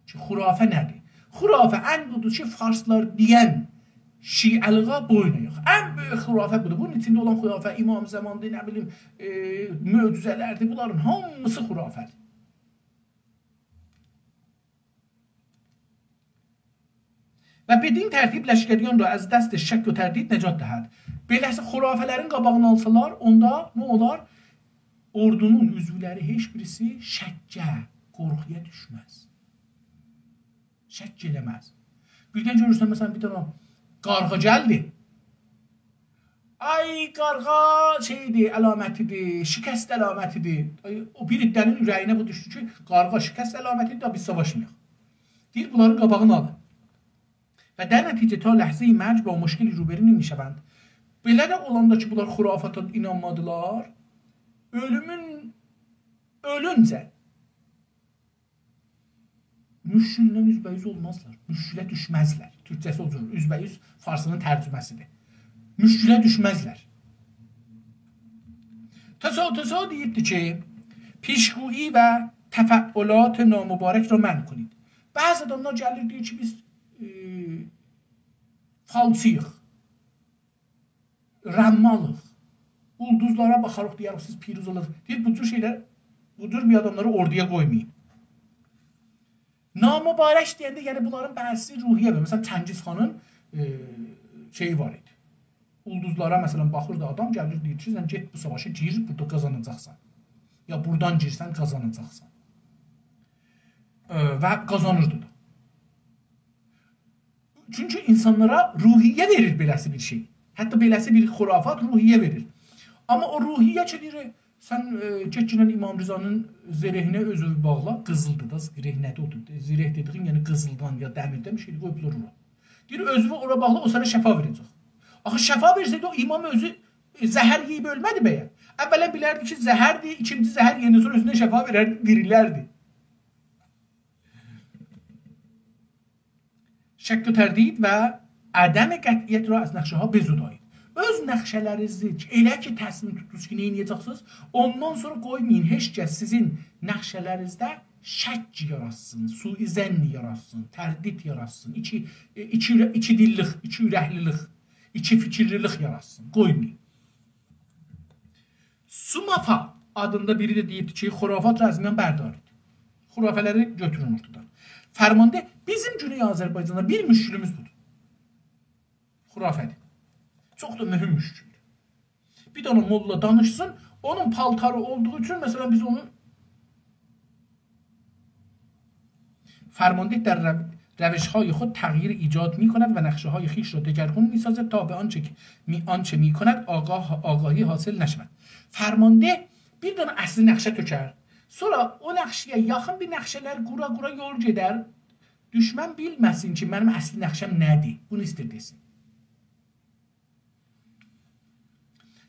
کی، خرافه نه‌دیر؟ خرافه ان بودور کی، فارسلار دئین شیعه‌لیغا بویون اَیک. ان بؤیوک خرافه بودور. بونون ایچینده اولان خرافه امام زماندیر، نه بیلیم، ائ، معجزه‌لردیر. بونلارین هامیسی خرافه‌دیر. و بدین ترتیب لشکریان را از دست شک و تردید نجات دهد. بئله‌سی خرافه‌لرین قاباغینی آلسالار، اوندا نه اولار؟ اوردونون عضولری هئچ بیریسی شکه، قورخویا دوشمز. شک ائله‌مز. بیردن گؤرورسن، مثلا، بیر دنه قارغا گلدی. آی، قارغا شئیدیر، علامتیدیر، شکست علامتیدیر. آی، او بیر عده‌نین اوره‌یینه بو دوشدو کی، قارغا شکست علامتیدیر، دا بیز ساواشمایاق. دئییر، بونلارین قاباغینی آلین. و در نتیجه تا لحظهٔ مرگ با مشکلی روبرو نمی‌شوند. بئله ده اولاندا کی، بونلار خرافاتا اینانمادیلار، اؤلومون، اؤلونجه مشکلینن اوزبه‌اوز اولمازلار. مشکله دوشمزلر. تورکجه‌سی او جور، اوزبه‌اوز فارسی‌نین ترجمه‌سیدیر. مشکله دوشمزلر. تساو، تساو دئییبدی کی، پیشگویی و تفاعلات نامبارک را منع کنید. بعضی آداملار گلیر، دئییر کی، بیز، ائ، فالچی‌ییق، رمالیق، اولدوزلارا باخاریق، دئیه‌ریک، سیز پیروز اولاسینیز. دئییر، بو جور شئیلر، بو جور بیر آداملاری اوردویا قویمایین. نامبارک دئینده، یعنی بونلارین بعضیسی روحیه وئریر. مثلا، چنگیز خانین، ائ، شئیی وار ایدی. اولدوزلارا، مثلا، باخیردی آدام، گلیر، دئییر کی، سن گئت بو ساواشا گیر، بورادا قازاناجاقسان. یا بورادان گیرسن، قازاناجاقسان. ائ، و قازانیردی دا. چونکی اینسانلارا روحیه وئریر بئله‌سی بیر شئی. حتی بئله‌سی بیر خرافات روحیه وئریر. آمما او روحیه کی، دئییر، سن، ائ، گئتگینن امام رضانین زرهینه اؤزووو باغلا، قیزیلدی دا، رهینه‌دی او، زره دئدیگیم، یعنی قیزیلدان یا دمیردن بیر شئیدیر، قویوبلار اورا. دئییر، اؤزووو اورا باغلا، او سنه شفا وئره‌جک. آخی شفا وئرسه‌یدی، او امام اؤزو، ائ، زهر یئییب اؤلمه‌دی به‌یه. اولاً بیلردی کی، زهردیر، ایکینجی زهر یئیندن سونرا اؤزونه شفا وئرردی، دیریلردی. شک و تردید و عدم قطعیت را از نقشه‌ها بزدایید. اؤز نقشه‌لرینیزی ائله کی تصمیم توتدونوز کی، نه ائده‌جکسینیز، اوندان سونرا قویمایین هئچ کس سیزین نقشه‌لرینیزده شک یاراتسین، سوء ظن یاراتسین، تردید یاراتسین، ایکی، ایکی، ایکی دیللیک، ایکی اورکلیلیک، ایکی فیکیرلیلیک یاراتسین. قویمایین. سومافا آدیندا بیری ده دئییبدی کی، خرافات را از میان بردارید. خرافه‌لری گؤتورون اورتادان. فرمانده، بیزیم گونئی آذربایجاندا بیر مشکلیمیز بودور. خرافه‌دیر. چوخ دا مهم مشکلدور. بیر دنه موللا دانیشسین، اونون پالتاری اولدوغو اوچون، مثلا، بیز اونون فرمانده در رو-، روش‌های خود تغییر ایجاد می‌کند و نقشه‌های خویش را دگرگون می‌سازد تا به آنچه که می-، آنچه می‌کند آگاه-، آگاهی حاصل نشود. فرمانده بیر دنه اصلی نقشه تؤکر. سونرا او نقشه‌یه یاخین بیر نقشه‌لر قورا-قورا یول گئدر. دوشمن بیلمه‌سین کی، منیم اصلی نقشه‌م نه‌دیر. بونو ایستیر دئسین.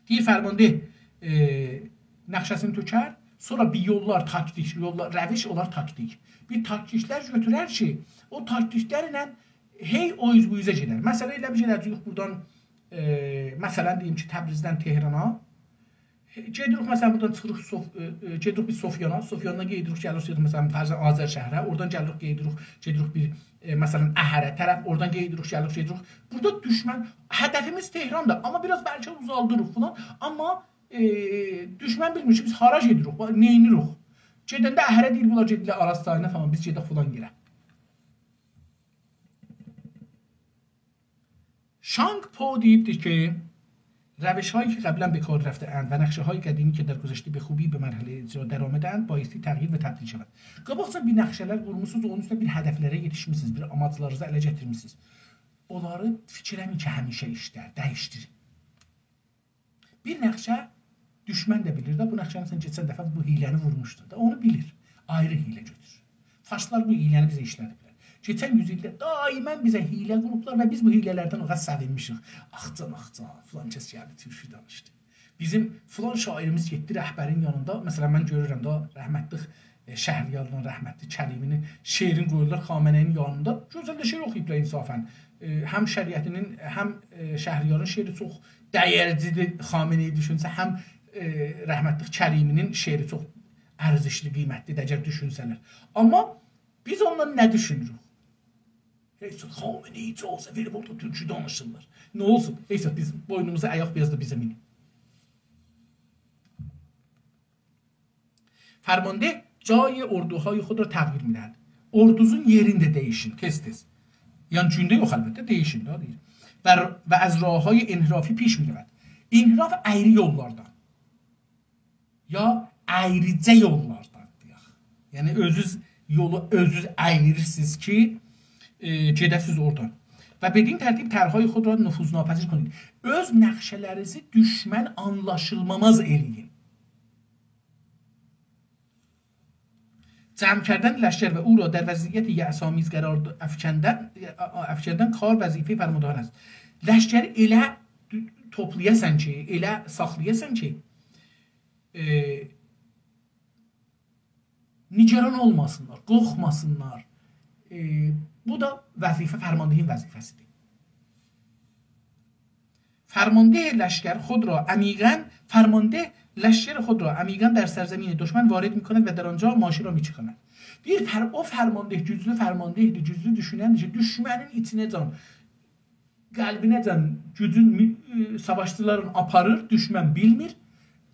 دئییر، فرمانده، ائ، نقشه‌سینی تؤکر، سونرا بیر یوللار، تاکتیک، یوللار، روش اولار تاکتیک. بیر تاکتیکلر گؤتورر کی، او تاکتیکلرله هی او اوز بو اوزه گئدر. مثلا، ائله بیز گئده‌جه‌ییک بورادان، ائ، مثلا، دئییم کی، تبریزدن تهرانا، گئدیریک، مثلا، بورادان چیخیریق سوف-، ائ، ائ، گئدیریک بیر سفیانا، سفیاندان گئدیریک، گلیریک، مثلا، فرضاً آذرشهره، اورادان گلیریک، گئدیریک، گئدیریک بیر، ائ، مثلا، اهره طرف، اورادان گئدیریک، گلیریک، گئدیریک. بورادا دوشمن، هدفیمیز تهراندیر، آمما بیر آز بلکه اوزالدیریق فلان، آمما، ائ، دوشمن بیلمیر کی، بیز هارا گئدیریک، با-، نئینیریک؟ گئدنده اهره دئییر، بونلار گئدیرلر آراز ساحیلینه، تامام، بیز گئدک فلان یئره. شانگ پو دئییبدیر کی، روش‌هایی که قبلاً به کار رفته‌اند و نقشه‌های قدیمی که در گذشته به خوبی به مرحلهٔ اجرا درآمده‌اند، بایستی تغییر و تبدیل شود. قاباقجا بیر نقشه‌لر قورموسونوز، اونون اوسته بیر هدفلره یئتیشمیسینیز، بیر آماجلارینیزی اله گتیرمیسینیز. اونلاری فیکیر ائله‌مه‌یین کی، همیشه ایشلر، دییشدیرین. بیر نقشه دوشمن ده بیلیر ده، بو نقشه‌نی سن کئچن دفعه بو حیله‌نی وورموشدون دا، اونو بیلیر. آیری حیله گؤتور. فارسلار بو حیله‌نی بیزه ایشلدیبلر. کئچن یوز ایلده دائماً بیزه حیله قوروبلار و بیز بو حیله‌لردن او قدر سئوینمیشیک. آخ جان، آخ جان، فلان کس گلدی، تورکی دانیشدی. بیزیم فلان شاعیریمیز گئتدی رهبرین یانیندا. مثلا، من گؤرورم ده، رحمتلیک، ائ، شهریارین، رحمتلیک کریمی‌نین شعرین قویورلار خامنه‌ای‌نین یانیندا. گؤزل ده شعر اوخویوبلار انصافاً. ائ، هم شریعتی‌نین، هم، ائ، شهریارین شعری چوخ دیرلی‌دیر، خامنه‌ای دوشونسه، هم، ائ، رحمتلیک کریمی‌نین شعری چوخ ارزشلی، قیمتلی‌دیر، اگر دوشونسه‌لر. آمما بیز اوندان نه دوشونوروک؟ هئچ زاد، خامنه‌ای اجازه وئریب اورادا تورکی دانیشیرلار. نه اولسون؟ هئچ زاد، بیز بوینوموزا آیاق، بیر آز دا بیزه مینین. فرمانده جای اردوهای خود را تغییر می‌دهد. اوردونون یئرینی ده دییشین، تئز-تئز. یعنی گونده یوخ البته، دییشین ده، دئییر. و، و از راه‌های انحرافی پیش می‌رود. انحراف اَیری یوللاردان. یا اَیریجه یوللاردان، دئیک. یعنی اؤزوز یولو، اؤزوز اَییریرسینیز کی، ائ، گئده‌سیز اورادان. و بدین ترتیب طرح‌های خود را نفوذناپذیر کنید. اؤز نقشه‌لرینیزی دوشمن آنلاشیلماماز ائله‌یین. جمع کردن لشکر و او را در وضعیت یأس‌آمیز قرار د-، افکندن، افکندن کار وظیفهٔ فرماندهان است. لشکری ائله تو-، توپلایاسان کی، ائله ساخلایاسان کی، ائ، نگران اولماسینلار، قورخماسینلار. ائ، بو دا وظیفه، فرماندهین وظیفه‌سیدیر. فرمانده لشکر خود را عمیقاً، فرمانده لشکر خود را عمیقاً در سرزمین دشمن وارد می‌کند و در آنجا ماشه را می‌چکاند. دئییر، فر-، او فرمانده، گوجلو فرماندهدیر، گوجلو دوشونندیر کی، دوشمنین ایچینه‌جن، قلبینه‌جن گوجون می-، ائ، ساواشچیلارین آپاریر، دوشمن بیلمیر.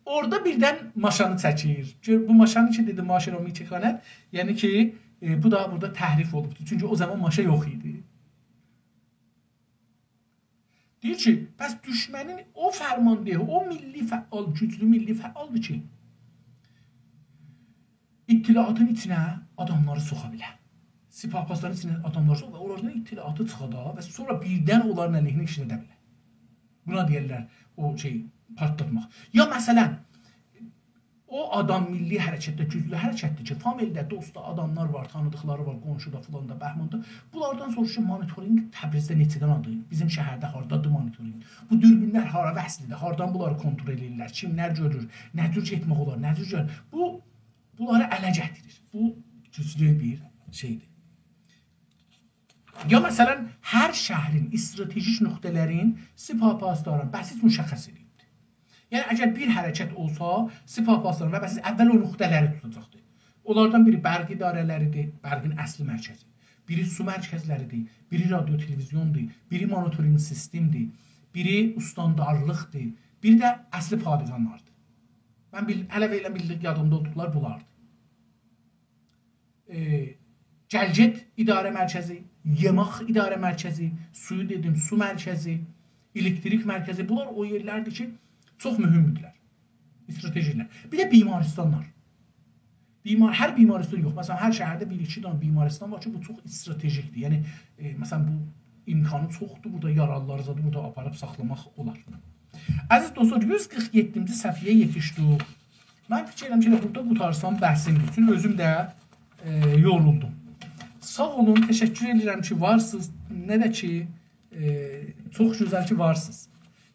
اورادا بیردن ماشانی چکیر. گؤر، بو ماشانی کی، دئدی، ماشه را می‌چکاند، یعنی کی، ائ، بو دا بورادا تحریف اولوبدور. چونکی او زامان ماشه یوخ ایدی. دئییر کی، پس دوشمنین او فرمانده، او میللی فعال، گوجلو میللی فعالدیر کی، اطلاعاتین ایچینه آداملاری سوخا بیلر. سپاه پاسدارین ایچینه آداملاری سوخا و اونلاردان اطلاعاتی چیخادا و سونرا بیردن اونلارین علیهینه ایشلده بیلر. بونا دئیرلر او شئی، پارتلاتماق. یا مثلا، او آدام میللی حرکتده، گوجلو حرکتدیر کی، فامیلده، دوستدا آداملار وار، تانیدیقلاری وار، قونشودا، فلاندا، بهماندا. بونلاردان سوروشور، مانیتورینگ تبریزده نئچه دنه‌دیر؟ بیزیم شهرده هاردادیر مانیتورینگ؟ بو دوربینلر هارا وصلدیر؟ هاردان بونلاری کنترل ائدیرلر؟ کیملر گؤرور؟ نه جور گئتمک اولار؟ نه جور گؤرور؟ بو، بونلاری اله گتیریر. بو گوجلو بیر شئیدیر. یا مثلا، هر شهرین استراتژیک نقطه‌لرین سپاه پاسداران بسیج مشخص ائدیبدیر. یعنی، اگر بیر حرکت اولسا، سپاه پاسداران و بسیج اول او نقطه‌لری توتاجاقدیر. اونلاردان بیری برق اداره‌لریدیر، برقین اصلی مرکزی. بیری سو مرکزلریدیر، بیری رادیو تلویزیوندور، بیری مانیتورینگ سیستمدیر، بیری استاندارلیقدیر، بیری ده اصلی پادگانلاردیر. من بیل-، هله و ائله بیلدیک یادیمدا اولدوقلار بولاردی. ائ، گل‌گئت اداره مرکزی، یئماخ اداره مرکزی، سویو دئدیم، سو مرکزی، الکتریک مرکزی. بونلار او یئرلردیر کی، چوخ مهمدورلر. استراتژی‌لر. بیر ده بیمارستانلار. بیمار، هر بیمارستان یوخ. مثلا، هر شهرده بیر-ایکی دنه بیمارستان وار کی، بو چوخ استراتژیکدیر. یعنی، ائ، مثلا، بو امکانی چوخدور، بورادا یارالیلاری زادی بورادا آپاریب ساخلاماق اولار. عزیز دوستلار، یوز قیرخ یئددینجی صفحه‌یه یئتیشدیک. من فیکیر ائدیرم کی، ائله بورادا قوتارسام بحثیم. چونکی اؤزوم ده، ائ، یورولدوم. ساغ اولون، تشکر ائدیرم کی، وارسینیز. نه ده کی، ائ، چوخ گؤزل کی، وارسینیز.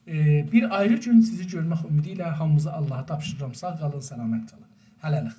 ائ، بیر آیری گون سیزی گؤرمک امیدی ایله هامینیزی آللاها تاپشیریرام. ساغ قالین، سلامت قالین. هله‌لیک.